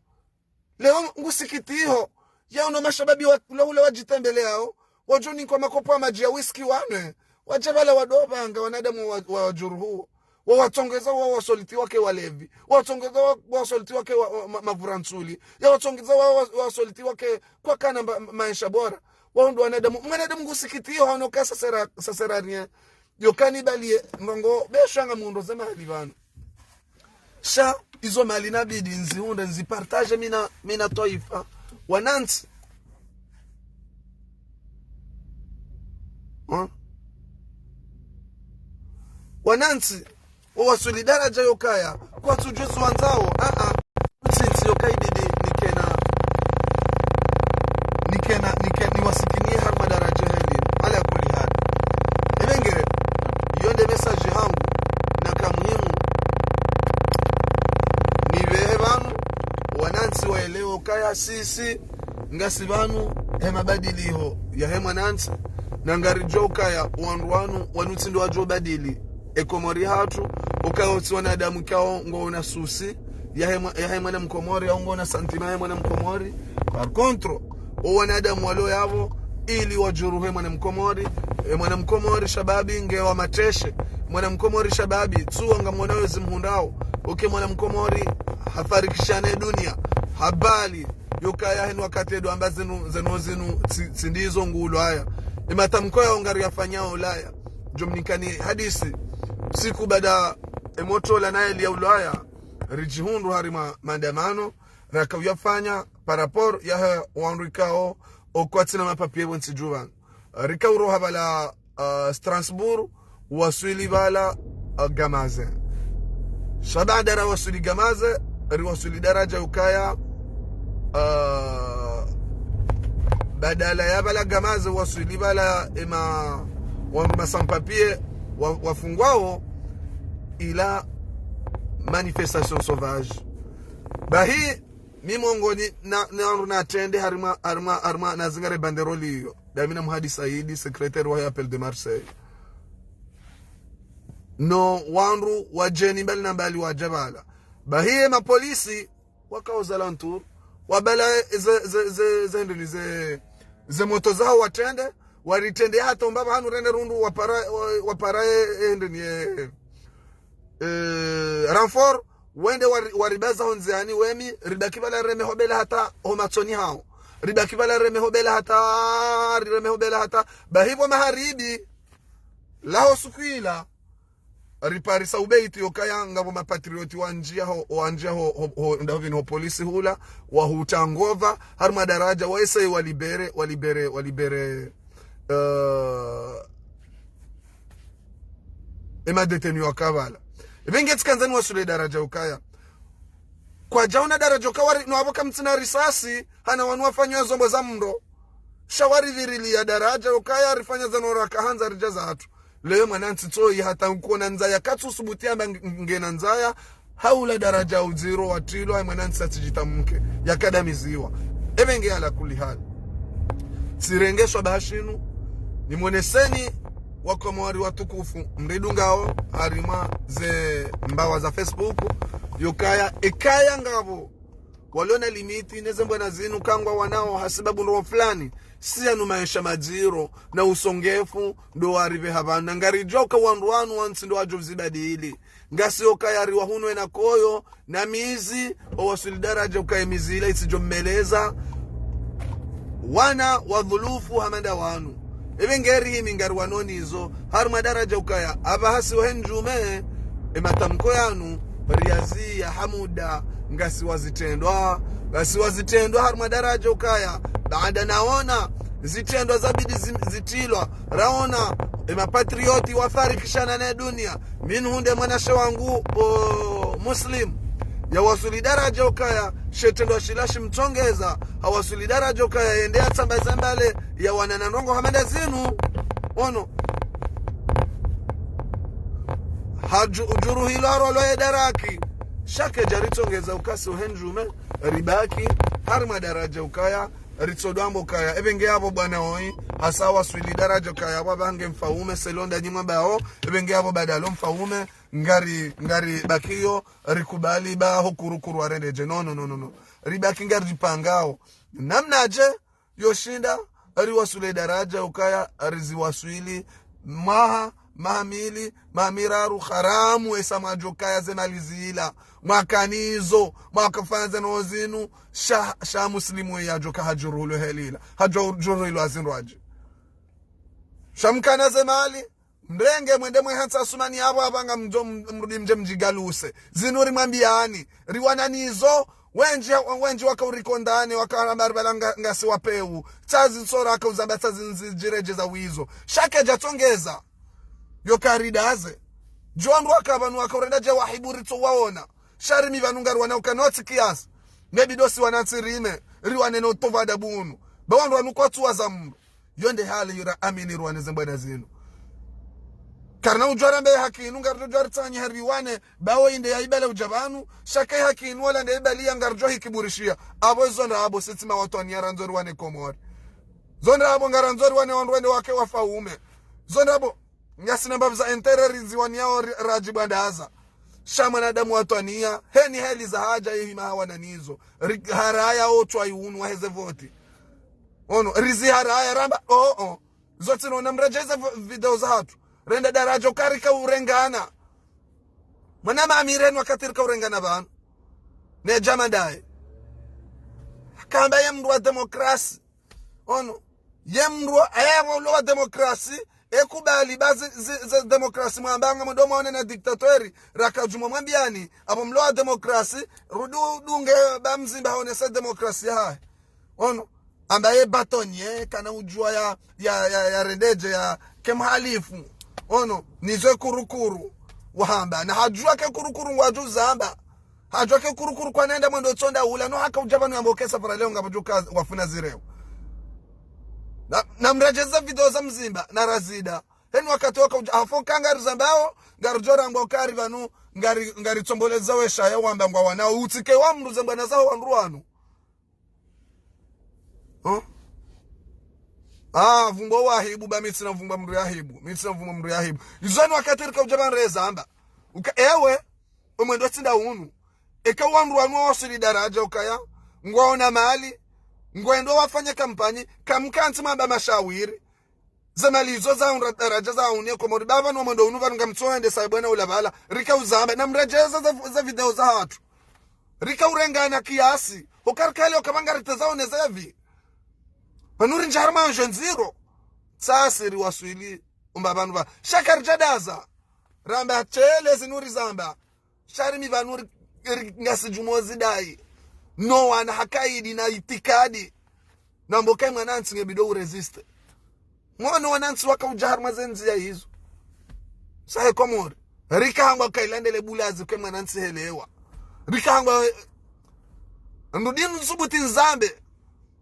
Leo ngusikitiho. Ya uno mashababi wa, hula hula wadjitembeleyao. Wadjoni kwa makopo ya madji ya whisky wanwe. Wadje pvala wadopvanga wanadamu wa, wa, wadjuruhu. Wawatsongeza wawasoliti wake walevi. Wawatsongeza wa, wawasoliti wake wa, wa, ma, mavura ntsuli. Yawatsongeza wa, wa, wawasoliti wake kwakana mba, maesha bora. Wao ndo wanadamu. Mwanadamu ngusikitiyo hano ka ça sert à, ça sert à rien. Yo kanibaliye, ndrongo, besha ngamhundro ze mali pvanu. Sha, izo mali nabidi nzihundre, nzipartage mina, mina twaifa. Wanantsi. Hmm? Wanantsi, wawaswili daraja yokaya, Watsudjuzi wandzao, a, a. Utsintsi yo kaibidi nikena, nikena, nikena, niwasikinie harumwa daraja heli. Ala kulli hal. Ebe nge, iyo nde message hangu, na ka muhimu. Nibehe pvanu, wanantsi waelewe ukaya sisi, ngasi pvanu, he mabadiliho, ya he mwanantsi, na ngaridjo ukaya, wandru wanu, wanu tsi ndo wadjo badili. E Komori hatru, ukaya utsi wanadamu kao ngo una susi, ya he mwa-, ya he mwana Mkomori, au ngo una santima ya he mwana Mkomori. Par contre, o wanadamu walo yapvo, ili wadjuruhe mwana Mkomori, e mwana Mkomori shababi nge wa mateshe, mwana Mkomori shababi, tsuwa ngamwona wezi mhundrao, uke mwana Mkomori, hafarikisha ne dunia, habali, yukaya henu wakati edu amba zinu, zinu, zinu, tsi-, tsi ndizo ngu Ulaya. E matamko yao ngari yafanyao Ulaya. Djo mnikani hadisi. Siku baada e moto la naye liya Ulaya, ridjihundru harimwa maandamano, raka uyafanya par rapport ya he wandru ikao, okwatsina mapapier pvo ntsi dju pvanu. Rika uroha pvala, ah, Strasbourg, waswili pvala, ah, Gamaze. Sha baada rawaswili Gamaze, riwaswili daraja ukaya, ah, badala ya pvala Gamaze, waswili pvala ema wandru ma sans-papier wa-, wafungwao ila manifestation sauvage. Bahi, mi mongoni na, na, na trende harimwa, harimwa, harimwa na zingare banderole iyo. Dami na Mhadi Saidi, secrétaire wa Appel de Marseille. No wandru wadjeni mbali na mbali wadja pvala. Bahi ye mapolisi, waka aux alentours, wabala ze, ze, ze, ze, ndeni ze, ze moto zaho watrende, waritrende hata umba pvahanu rende rundru wapara, wa-, wapara ye, ye ndeni ye, eh, renfort, wende wari-, waribaza ho ndziani wemi, ribaki pvala reme hobela hata ho matsoni hao. Ribaki pvala reme hobela hata, rireme hobela hata. Bahi pvo maharibi, laho suku ila, riparisa ubeiti yokaya ngapvo mapatrioti wandjia ho, wandjia ho, ho, ho, ndapvo pvini ho polisi hula, wahuta ngova, harimwa daraja, waisa ye walibere, walibere, walibere, eh, ema détenu waka pvala. Ebe nge tsikandzani waswili daraja ukaya. Kwadjaona daraja uka wari, no apvo kamtsina risasi, hana wanu wafanywa zombo za mndro. Sha waripvirilia daraja ukaya rifanya zanu raka handza ridja zatru. Leo mwanantsi tsoyi hata nkuona ndzaya katsu subuti amba ng-, ngena ndzaya, haula daraja udziro watrilwa, mwanantsi atsidjitamke, yakadamiziwa. Ebe nge ala kulli hal. Tsirenge swabaha shinu, nimwoneseni wakomori watukufu, mridungao, harimwa ze mbawa za Facebook, yokaya, ekaya ngapvo, walona limiti, neze mbwana zinu kangwa wanao hasibabu ndro fulani, si yanu maesha madziro, na usongefu, ndo waripve hapvanu. Na ngaridjuwa uka wandru wanu wantsi ndo wadjo zibadili. Ngasi okaya riwahunwe na koyo, na mizi, owaswili daraja ukaya mizi ila itsidjo mmeleza. Wana wadhulufu hama nda wanu. Ebe ngeri himi ngari wanonizo, harimwa daraja ukaya, apvaha si ohe ndjume, e matamko yanu, riyaziya ha muda, ngasi wazitrendwa, ngasi wazitrendwa harimwa daraja ukaya, baada naona, zitrendwa zabidi zi-, zitrilwa, raona, e mapatrioti wafarikishana ne dunia, mi nihundre mwanashe wangu, o, Muslim, yawaswili daraja ukaya, she trendwa shila shimtsongeza, hawaswili daraja ukaya, yende yatsambaze mbale, yawanana ndrongo hama nda zinu, ono. Hadju-, udjuruhilwa harolwa ye daraki, sha kedja ritsongeza uka si ohe ndjume, ribaki, harimwa daraja ukaya, ritsodwambo kaya, ebe nge apvo bwana oyi, hasa waswili daraja kaya, apvo apvaha nge mfaume, selonda nyimwa bao, ebe nge apvo badalo mfaume, ngari, ngari bakiyo, rikubali ba ho kurukuru warendedje. No, no, no, no, no. Ribaki ngari ripangao. Namnadje, yoshinda, riwaswili daraja ukaya, riziwaswili, maha, maha mili, maha miraru, haramu, esa mwadjo kaya ze mali zila, mwakanizo, mwakafanya ze no zinu, sha, sha Muslimu ye yadjo ka hadjuruhilwa helila, hadjuruhilwa zindrwadji. Sha mkana ze mali, mrenge mwende mwehantsa Asumani apvo apvaha ngamdjo m-, mrudi mdje mdjigaluse. Zinu rimwambiyani, riwananizo, wendji, wendji waka urikondane, waka ramba ribala nga-, ngasi wapeu. Tsazi ntsora aka uzamba tsazi nzi djiredjeza wizo. Sha kedja tsongeza. Yo karidaze. Djo wandru waka pvanu waka urenda dje wahibu ritso waona. Sha ri mi pvanu ngariwana uka notsi kiasi. Nge bidi osi wanantsi rime, riwane no utovu adabu unu. Ba wandru wanu kwatsuwaza mndru. Yo nde hali yura amini riwane ze mbwana zinu. Karina udjuwa rambe haki inu, ngaridjo djuwa ritsanyi hariwane, ba wo inde ya ibale udja pvanu, sha ke haki inu wala nde ibali ya ngaridjo hikiburishia. Apvo izo ndrabo, sisi mawatwaniya randzo riwane Komori. Zo ndrabo ngarandzo riwane wandru wende wake wafaume. Zo ndrabo, ngasina mbapvi za intérêt riziwaniyao ri-, radjibwandaza. Sha mwanadamu watwaniya, heni heli za hadja yehima hawana nizo. Ri-, haraya otswa iunu waheze voti. Ono, riziharaya ramba, oh, oh. Zo tsi no namredjeze vo-, video zahatru. Rende daradja uka rika urengana. Mwana mami renu wakati rika urengana pvanu. Ne djama ndaye. Kamba ye mndru wa demokrasi. Ono. Ye mndru wa, ye mndru wa demokrasi. Ekubali ba zi, zi, zi demokrasi mwamba ngamdjo mwaone na diktatori. Raka djumwa mwambiani. Apvo mndru wa demokrasi. Rudi udunge ba mzimba haonese demokrasi yahahe. Ono. Amba ye bâtonnier, kana udjuwa ya, ya, ya, ya rendedje ya, ke mhalifu. Ono, nizo kurukuru. Wahamba. Na hadjuwa ke kurukuru ngwadjo zamba. Hadjuwa ke kurukuru kwanenda mwendo tsonda ula. No haka udja pvanu yambo ke safara leo ngapvo djuka wafuna zireo. Na, namredjeza video za mzimba, na razida. Heni wakati waka udja, hafo ka ngarizambao, ngaridjo rambwa uka ri pvanu, ngari, ngaritsomboleza wesha ya wamba ngwawanao. Utsike wa mndru ze mbwana zaho wandru wanu. Huh? Ah, vumbo wahibu, ba mi tsina vumba mndru yahibu. Mi tsina vumba mndru yahibu. Izo ni wakati rika udja pvanu rezamba. Uka, ewe, omwendo tsi nda unu. Eka wandru wanu wawaswili daradja ukaya. Ngwaona mali. Ngwendo wafanye kampanyi. Kamkantsi mwamba mashawiri. Ze mali izo za undra daradja za unie Komori. Ba pvanu omwendo unu pvanu ngamtsoende sa bwana ula pvala. Rika uzamba. Namredjeza za, za video zahatru. Rika urengana kiasi. Oka rika leo kapvanga riteza one zevi. Pvanu rindja harumwa ndjo ndziro. Tsasi riwaswili. Umba pvanu pva. Sha karidjadaza. Ramba tshele zinu rizamba. Sha ri mi pvanu ri, ri, ngasi djumo zidai. No wana hakaidi na itikadi. Nambo ke mwanantsi nge bidi urésister. Mwana wanantsi waka udja harumwa ze ndziya izo. Sa he Komori. Rika hangwa kailandele bulazi ke mwanantsi helewa. Rika hangwa, eh, ndudi nsubuti nzambe.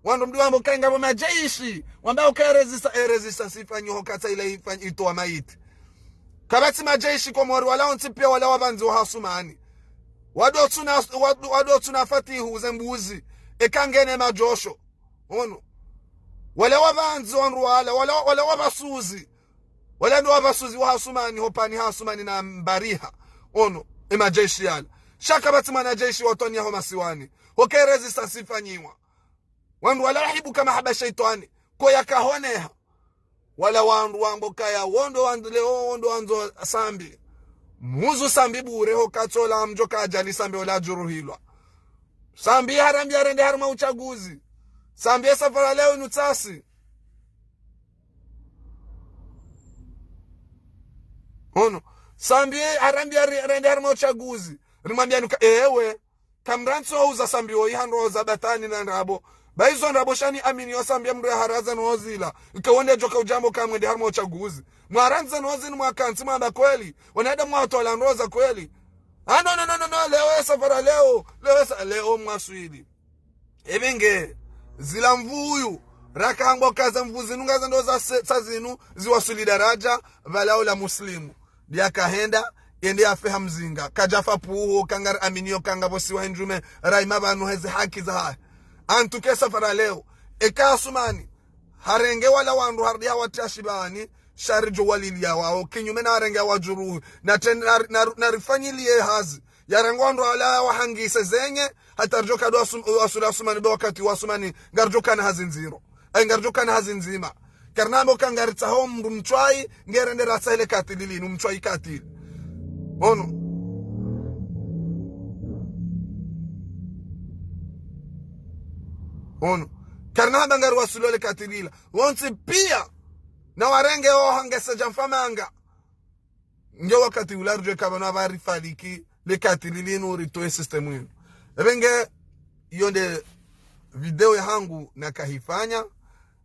Wandru mdi wambo kainga bo majeshi. Wamba uka e résista-, e résistance ifanyiho katsa ila ifanyi itowa maiti. Kapvatsi majeshi Komori wala wontsi pia wala wapvandzi wa Hasumani. Wado tsuna, wado, wado tsuna fatihu ze mbuzi. Eka ngene madjosho. Ono. Wala wapvandzi wandru wala, wala, wala wapvasuzi. Wala ndo wapvasuzi wa Hasumani, hopvani Hasumani na Mbariha. Ono, e majeshi yala. Sha kapvatsi mwanajeshi watwaniya ho masiwani. Hoka e résistance ifanyiwa. Wandru wala wahibuka mahaba shetwani. Ko yakahoneha. Wala wandru wambo kaya wondo wandru leo wondo wandzo Sambi. Muzu Sambi bure hoka tsola mdjo kadjali Sambi ola djuruhilwa. Sambi harambia rende harumwa utsaguzi. Sambi e safara leo inu tsasi. Ono. Sambi harambia ri, rende harumwa utsaguzi. Rimwambia nuka ewe. Kamrantsi wauza Sambi woyi ha ndro za batwani na ndrabo. Ba izo ndrabo sha ni amini yo Sambi ya mndru ya haraza no zila. Ike wonde djoka udjambo kamwende harumwa utsaguzi. Mwarandza no zinu mwakantsi mwamba kweli. Wanadamu watwala ndro za kweli. Ah, no, no, no, no, no, leo e safara leo. Leo e sa, leo mwaswili. Ebe nge, zila mvuyu, raka hangwa uka ze mvu zinu ngaza ndo za se, sa zinu, ziwaswili daradja, pvala ola Muslimu. Ndiya kahenda, yende yafe ha mzinga. Kadjafa puho, kangari aminiyo, kanga pvo siwa hindjume, raima pvanu heze haki zahahe. Antuke safara leo, eka Hasumani, harenge wala wandru harudi hawatria shibani, sha ridjo waliliya wao, kinyume na harenge hawadjuruhi, na ten, na, na, na rifanyiliye hazi. Yarenge wandru wala wahangise zenye, hata ridjo kado Hasum, wasuli Hasumani be wakati wa Hasumani, ngaridjo kana hazi ndziro. Ai ngaridjo kana hazi ndzima. Karina ambo ka ngaritsaho mndru mtswayi, ngerende ratsahe le katili linu, mtswayi katili. Ono. Ono. Karina amba ngariwasuli le katili la. Wontsi pia, na warenge oha ngese dja mfamanga. Nge wakati ula ridjo kaba na pvari faliki le katili linu ritowe système inu. Ebe nge iyo nde video yahangu nakahifanya.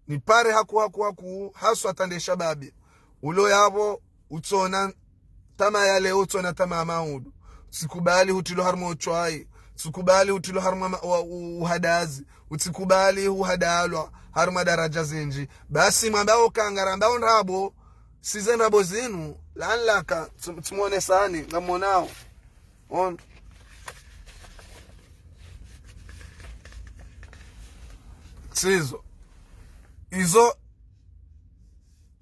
Nipare haku, haku, haku, haswa tande shababi. Ulo yapvo, utsona tama ya leo, utsona tama ya maudu. Utsikubali hutilwa harumwa utswayi. Utsikubali hutilwa harumwa ma- wa- u- uhadazi. Utsikubali uhadalwa harumwa daraja zindji. Basi mwambao ka ngarambao ndrabo, size ndrabo zinu, lanlaka, tsi- tsimwonesani, ngamwonao. Ono. Sizo. Izo,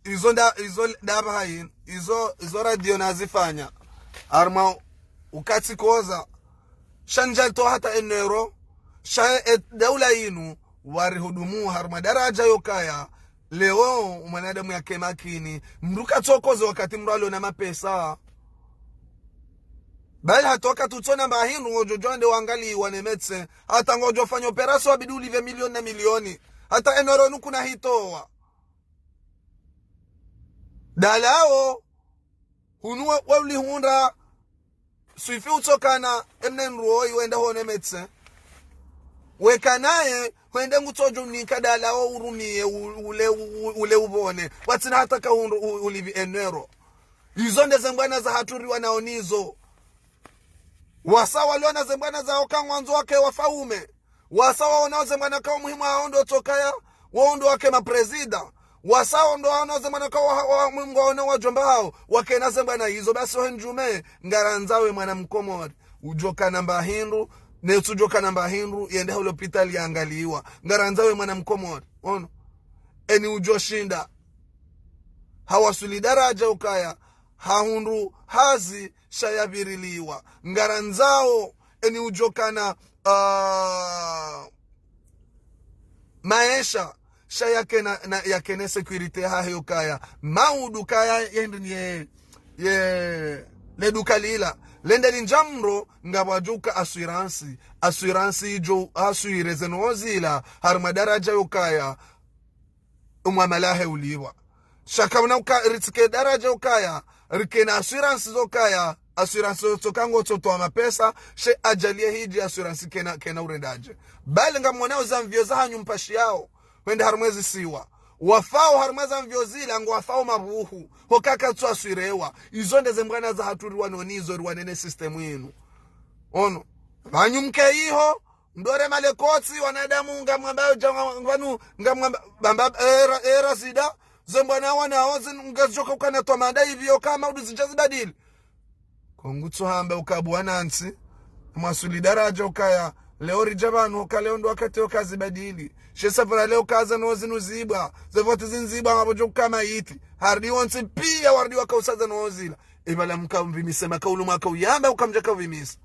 izo nda, izo ndapvo hayini. Izo, izo radio nazifanya. Harumwa ukati koza. Sha ndjatowa hata enero. Sha e daula yinu, warihudumu harumwa daraja yokaya. Leo, mwanadamu yake makini. Mndru katsokoze wakati mndru alona mapesa. Bali hata wakati utsona mba hindru ngodjo djwande wangaliwa ne médecin. Hata ngodjo fanya opération wabidi ulipve milioni na milioni. Hata enero nukuna hitowa. Dalao, hunu we- weulihundra, swifi utsokana, emna ndruo iwenda hone médecin. Wekanaye, hwende ngutsodjo unika dalao urumiye u- ule, u- ule upvone. Watsina hata kahundru u- ulipvi enero. Izo nde zembwana zahatru riwanaonizo. Wasa waliona zembwana zao ka ngwandzo wake wafaume. Wasa waonao zembwana kao muhimu hao ndo tsokaya, wao ndo wake maprezida. Wasa wao ndo waonao zembwana kao wa- wa- muhimu waonao wadjomba hao, wakena zembwana izo basi wahe ndjume, ngarandzao we mwana mkomori. Udjokana mba hindru, ne utsudjokana mba hindru, yende hau lopitali yangaliwa. Ngarandzao we mwana mkomori. Ono. Eni udjoshinda. Hawaswili daraja ukaya, hahundru hazi sha yapviriliwa. Ngarandzao, eni udjokana, ah, maesha, sha yakena, na, yakene sécurité hahe yokaya. Maudu kaya yende ni ye, ye, le duka lila. Lende lindjamro, ngapvwadjuka assurance. Assurance idjo, assuré zeno zila, harumwa daraja yokaya. Umwamala hahe ulipvwa. Sha kamna uka ritsike daraja ukaya, rikena assurance zokaya, assurance zotsoka ngotsotowa mapesa, she ajali ye hidji assurance kena, kena urendadje. Bali ngamwonao zamvio zahanyu mpashiyao, wende harumwa ezisiwa. Wafao harumwa zamvio zila ngwafao mapvuhu, hokaya katsu assuréwa. Izo nde zembwana zahatru riwanaonizo riwanene système inu. Ono. Pvanu mke iho, mdore malekotsi, wanadamu ngamwamba, dja- pvanu ngamwamba, bamba, era, era zida, zembwana wanao, zin- ngazidjoka ukana twamada ipvi yoka maudu zidja zibadili. Ko ngutsohamba ukabu wanantsi, mwaswili daraja ukaya, leo ridja pvanu, uka leo ndo wakati yoka zibadili. She safara leo kaza no zinu zibwa, zevoti zinzibwa, ngapvodjo kama iti. Harudi wontsi piya, warudi wakausaza no zila. Ibala mka mvimise makaulu mwaka uyamba, ukamdja kauvimisa.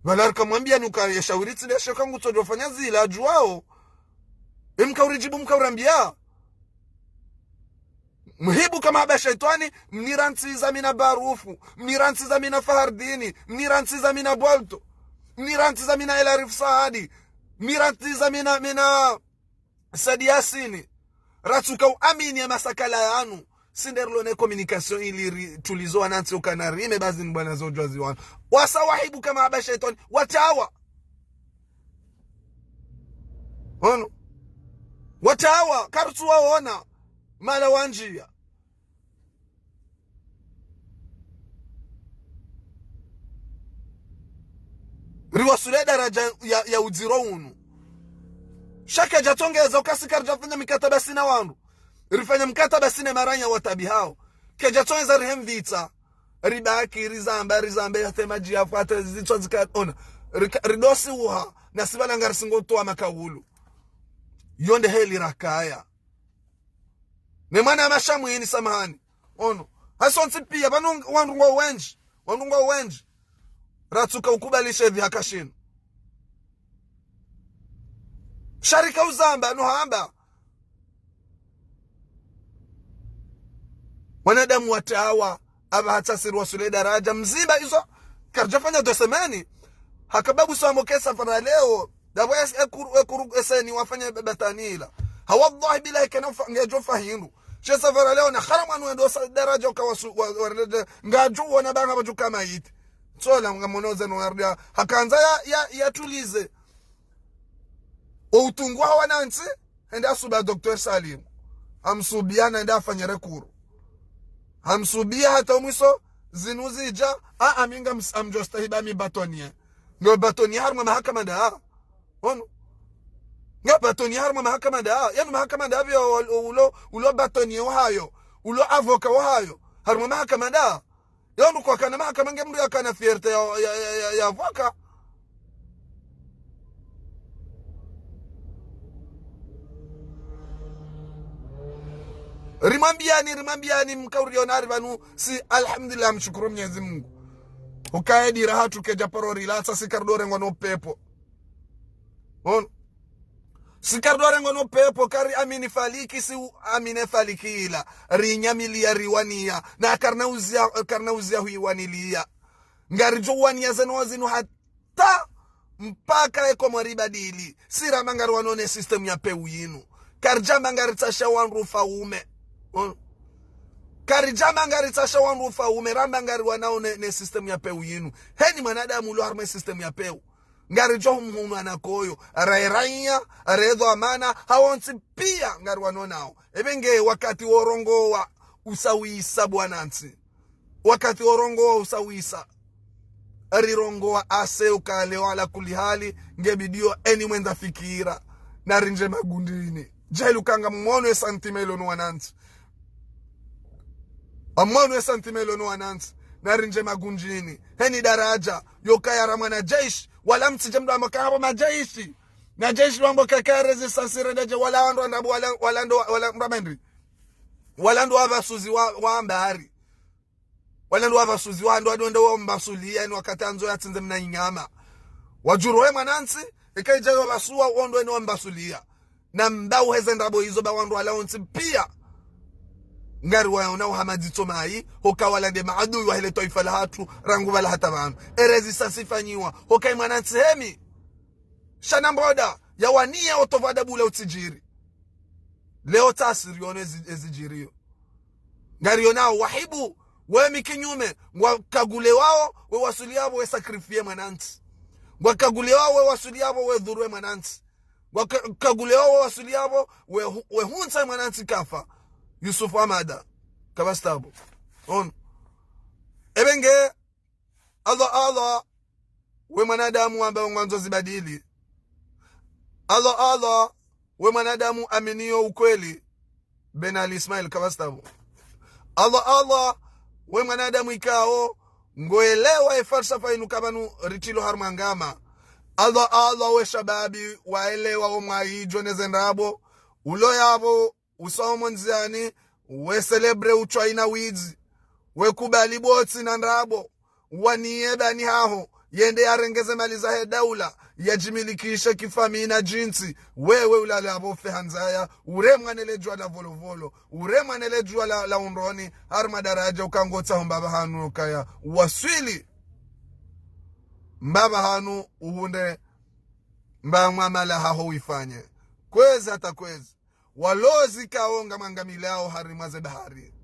Pvala rikamwambia nuka yeshawiri tsi ndesho ka ngutsodjofanya zila, adjuwao. Emka uridjibu mka urambia. Mhibu kama haba shetwani, mnirantsi za mina Barufu, mnirantsi za mina Fahardini, mnirantsi za mina Bolto, mnirantsi za mina El Arif Saadi, mnirantsi za mina, mina Said Yassine, ratsuka uamini ya masakala yanu. Sinde rilo ne communication ili ritulizo wanantsi ukana rime bazi ni bwana zodjwazi wanu. Wasa wahibu kama haba shetwani, watawa. Ono. Watawa, karutsu waona, mala wandjia. Riwaswili daraja ya, ya udziro unu. Sha kedja tsongeza ukasi karidjafanya mikataba sina wandru. Rifanya mkataba sina maranya watabihao. Kedja tsongeza rihemvitsa. Ribaki, rizamba, rizambe, yatse madji yafu, yatse zitswa zika, ona. Rika- ridosi uha, na sibala ngarisingo towa makaulu. Yonde heli rakaya. Ne mwana ya mashamwini, samahani. Ono. Hasontsi piya, pvanu wandru ngwao wendji. Wandru ngwao wendji. Ratsuka ukubalishe pvi haka shinu. Sha rika uzamba, no hamba. Wanadamu watawa, aba hata siri waswili daraja, mzimba izo, karidjafanya deux semaines. Hakababu swamo ke safara leo, dabo es-, ekuru, ekuru eseni wafanya batanila. Ha wallahi billahi kena ufa-, ngedjo fahindru. She safara leo na haram wanu wendo sa daraja ukawasu-, wa, wa, wa, ngadjo wona banga badjuka mayiti. Tsola ngamono zeno wardia. Hakandza ya, ya, yatulize. O utungu wa wanantsi, hende asuba Docteur Salim. Hamsubia na hende afanye recours. Hamsubia hata umwiso, zinu zidja, a, a, mi ngam-, ngamdjo stahiba mi bâtonnier. Ngo bâtonnier harumwa mahakama nda. Ono. Nga bâtonnier harumwa mahakama nda. Yanu mahakama nda pia ulo, ulo, ulo bâtonnier wahayo. Ulo avocat wahayo. Harumwa mahakama nda. Yanu kwakana mahakama nge mndru yakana fierté ya, ya, ya, ya, ya avocat. Rimwambiani, rimwambiani, mkauriona ari pvanu, si alhamdulillah, mshukuru Mwenyezi Mungu. Ukaye dira hatru kedja paro rilatsa, si karidorengwa no pepo. Ono. Si karidorengwa no pepo, kari amini faliki, si u-, amine faliki ila. Rinyamiliya, riwaniya. Na karina uzia, karina uzia huiwanilia. Ngaridjo waniya zeno zinu hata mpaka eko mwaribadili. Si ramba ngariwano ne système ya peu yinu. Karidjamba ngaritsasha wandru ufaume. Ono. Karidjamba ngaritsasha wandru ufaume, ramba ngariwanao ne, ne système ya peu yinu. Heni mwanadamu ulo harumwa système ya peu. Ngaridjo humhunwa na koyo, raeraiya, redhwamana, hawontsi pia ngariwano nao. Ebe nge wakati worongowa usawisa bwana ntsi. Wakati worongowa usawisa. Rirongowa ase ukale wa ala kulli hali, nge bidiyo eni mwenda fikira. Na rindje magundini. Djeli uka ngamwono e sentiment ilo no wanantsi. Ngamwono e sentiment ilo no wanantsi. Na rindje magundini. Heni daraja. Yokaya ra mwana jeshi. Wala mtsidje mdru amba ka hapvo majeshi. Na jeshi lwambo kaka résistance rendeje wala wandru wa ndrabo wala, wala ndo, wala ndo mendri. Wala ndo wapvasuzi wa, wa mbari. Wala ndo wapvasuzi wa ndo, ndo, ndo wambasulia, ni wakati andzo yatsindze mna inyama. Wadjuro we mwanantsi, eka idja yo pvasuwa, wo ndo ene wambasulia. Na mba uheze ndrabo izo ba wandru wala wontsi pia. Ngariwaona uhamadzitso mayi, hoka wala nde maadui wahele twaifa la hatru, rangu pvala hata pvanu. E résistance ifanyiwa, hoka i mwanantsi hemi. Shana mboda, yawaniya otovada bula utsidjiri. Leo tasi rione ezi-, ezidjiriyo. Ngarionao wahibu, we mi kinyume, ngwakagulewao, we wasuli yapvo, we sacrifier mwanantsi. Ngwakagulewao, we wasuli yapvo, we dhuru we mwanantsi. Ngwaka-, kagulewao, we wasuli yapvo, we hu-, we huntsa mwanantsi kafa. Yusuf Amada. Kabastabo. Ono. Ebe nge, Allah, Allah, we mwanadamu wamba ngwandzo zibadili. Allah, Allah, we mwanadamu aminiyo ukweli. Ben Ali Ismail Kabastabo. Allah, Allah, we mwanadamu ikao, ngoelewa e falsafa inu ka pvanu ritilo harumwa ngama. Allah, Allah, we shababi, waelewa o mwayi djo neze ndrabo. Ulo yapvo, usa omo ndziani, we célébrer utswa ina widzi, we kubali botsi na ndrabo, waniye bani haho, yende yarenge ze mali zahe daula, yadjimilikishe kifamiyi na djintsi, wewe ulale apvo ufe ha ndzaya, uremwa nele djuwa la volovolo, uremwa nele djuwa la, la undroni, harumwa daraja uka ngotsaho mbapva hanu ukaya, waswili. Mbapva hanu uhundre mba mwamala haho uifanye. Kwezi hata kwezi. Walozi kawo ngamwangamilao harimwa ze bahari.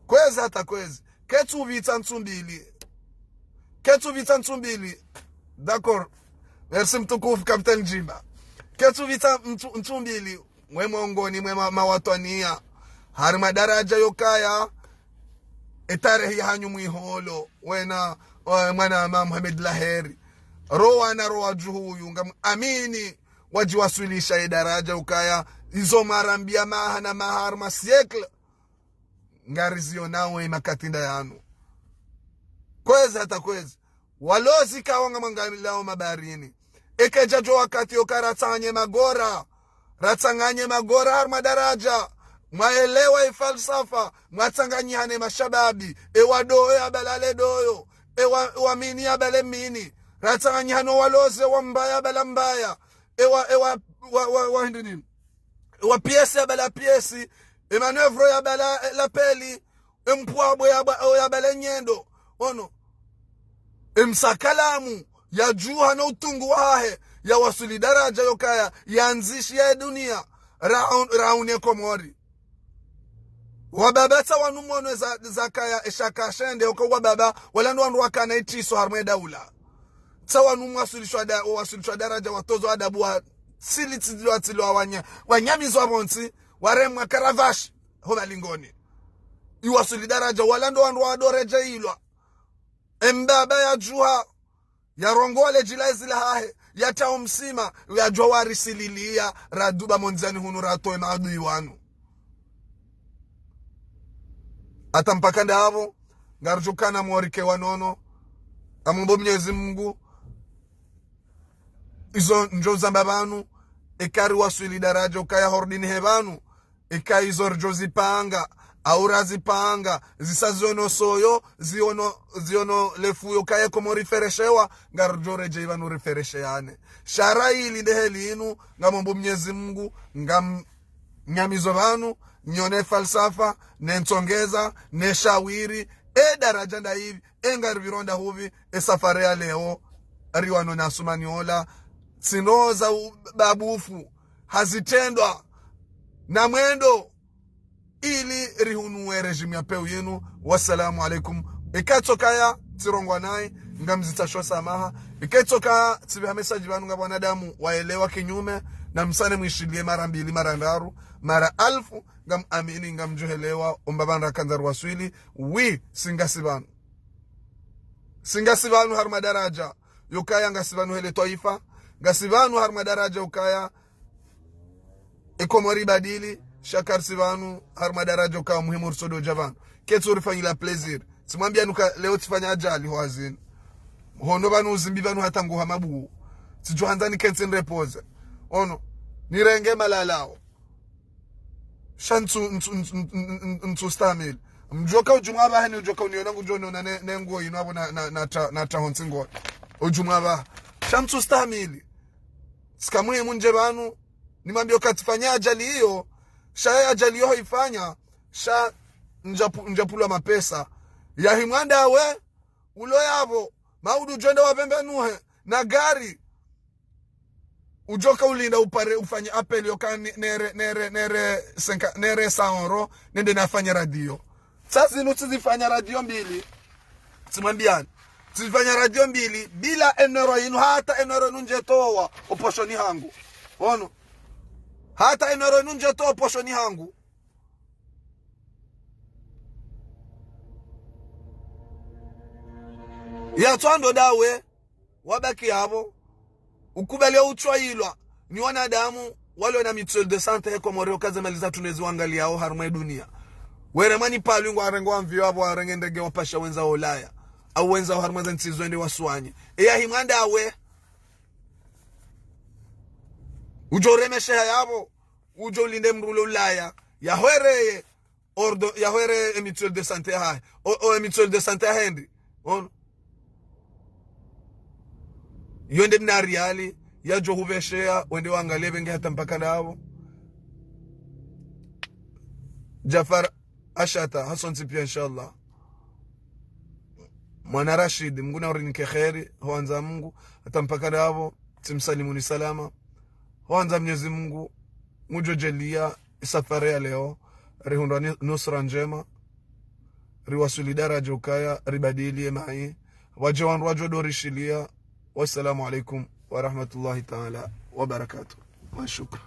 Kwezi hata kwezi. Ketsupvitsa ntsu mbili. Ketsupvitsa ntsu mbili. D'accord. Merci mtukufu Capitaine Jimba. Ketsupvitsa ntsu, ntsu mbili. Mwe mongoni, mwe ma-, mawatwaniya. Harimwa daraja yokaya. E tarehi hanyu mwiholo. Wena, eh, mwana ma Mohamed Laheri. Rowa na rowa djuhu uyu. Ngam amini. Wadjiwaswilisha ye daraja ukaya, izo mwarambiya maha na maha harumwa siècle, ngarizionao e makati nda yanu. Kwezi hata kwezi, walozi kawo ngamwangamilao mabaharini. Eka idja djo wakati yoka ratsanganye magora, ratsanganye magora harumwa daraja, mwaelewa e falsafa, mwatsanganyihane mashababi, e wadoyo ya balale doyo, e wa, wa mini ya bale mini, ratsanganyihane walozi wa mbaya bala mbaya, ewa, ewa, wa, wa, wa, hindi nini? Ewa pièce ya bala pièce, e manœuvre ya bala, eh, lapeli, e mpwabwe ya ba-, ya bala nyendo, ono. E msakalamu, ya djuha no utungu wahahe, ya wasuli daraja yokaya, ya ndzishi ya dunia, raun-, raune Komori. Wababa tsa wanu mwono za, zakaya eshaka shende, oko wababa, wala ndo wandru wakana itriso harumwa e daula. Tsa wanu mwasulishwa da-, wasulishwa daraja, watozo adabu wa tsili tsidilo atilo wa wanya-, wanyamizwa pvontsi, waremwa karavashi, ho balingoni. Iwasuli daraja, wala ndo wandru wadoreje ilwa. Embaba yadjuha, yarongowa le djila ezila hahe, yatsaho msima, yadjuha warisililiya, raduba mondzani hunu ratowe maadui wanu. Hata mpaka ndapvo, ngaridjo kana mworike wa nono, ngamombo Mnyezi Mungu, izo ndjo zamba pvanu, eka riwaswili daraja ukaya hordini he pvanu, eka izo ridjo zipanga, au razipanga, zisa ziono soyo, ziono, ziono lefuyo kaye Komori fereshewa, ngaridjo redjei pvanu riferesheyane. Sha ra ili ndehe linu, ngamombo Mnyezi Mungu, ngam-, nyamizo pvanu, nyone falsafa, ne ntsongeza, ne shawiri, e daraja ndayipvi, e ngaripvironda hupvi, e safari ya leo, riwano na Asumani ola, tsinoza u-, babufu, hazitrendwa, na mwendo, ili rihunuwe régime ya pewu yinu. Wassalamu alaikum. Eka itsokaya, tsirongowa nayi, ngamzitsasho samaha. Eka itsokaya, tsipviha message pvanu ngapvo wanadamu waelewa kinyume, na msane mwishiliye mara mbili, mara ndraru, mara alfu, ngamamini, ngamdjo helewa, omba pvanu rakandza riwaswili, wi, si ngasi pvanu. Si ngasi pvanu harumwa daraja, yokaya ngasi pvanu hele twaifa, ngasi pvanu harumwa daraja yokaya, e Komori ibadili, sha karisi pvanu, harumwa daraja ukaya muhimu risododja pvanu. Ketsu rifanyila plaisir. Tsimwambiyani uka leo tsifanya ajali ho hazini. Hono pvanu uzimbi pvanu hata nguha mabuhu. Tsidjo handza nikentsi nirepose. Ono, nirenge malalao. Sha ntsu, ntsu, ntsu, ntsu, ntsu, ntsu stahamili. Mdjoka udjumwa pvaha ni udjoka uniona ngudjo niona ne, ne nguo inu apvo na, na, na ta, na taho ntsi nguo. Udjumwa pvaha. Sha ntsu stahamili. Tsika muhimu ndje pvanu, nimwambiye uka tsifanya ajali iyo, sha ye ajali iyo hoifanya, sha ndjapu-, ndjapvulwa mapesa. Yahi mwandawe, ulo yapvo, maudu udjo enda wapvembenuhe, na gari, udjoka ulinda upare ufanye appel yoka ne-, nere, nere, nere, senka, nere saoro, nende nafanye radio. Sa zinu tsizifanya radio mbili. Tsimwambiyani. Tsizifanya radio mbili, bila enero inu, hata enero inu ndjetowa, oposhoni hangu. Ono. Hata enero inu ndjetowa, oposhoni hangu. Yatsondo dawe, wabaki yapvo. Ukubali utswailwa ni wanadamu walo na mutuelle de santé he Komori, uka ze mali zatru nezi wangaliyao harumwa e dunia. Were mwani palwi ngwarenge wamviyo apvo, warenge ndege wapasha wendza Ulaya. Au wendza harumwa ze ntsi zo wende waswanye. E yahi mwandawe. Udjo remesheha yapvo. Udjo ulinde mdru ulo Ulaya. Yahwereye. Ordo, yahwere e mutuelle de santé yahahe. O, o e mutuelle de santé yahe ndi. Ono. Yo nde mna riali, yadjo hupvesheya, wende wangaliye pvenge hata mpaka ndapvo. Jafar Ashata, hasontsi piya, inshallah. Mwana Rashid, Mngu na urinike kheri, ho handza Mngu, hata mpaka ndapvo, tsimsalimuni salama. Ho handza Mnyezi Mngu, ngudjo djaliya, e safari ya leo, rihundra ni-, nusra ndjema, riwaswili daraja ukaya, ribadili ye mayi, wadje wandru wadjo dorishiliya. Wassalamu alaikum wa rahmatullahi taala wa barakatuh. Wa shukran.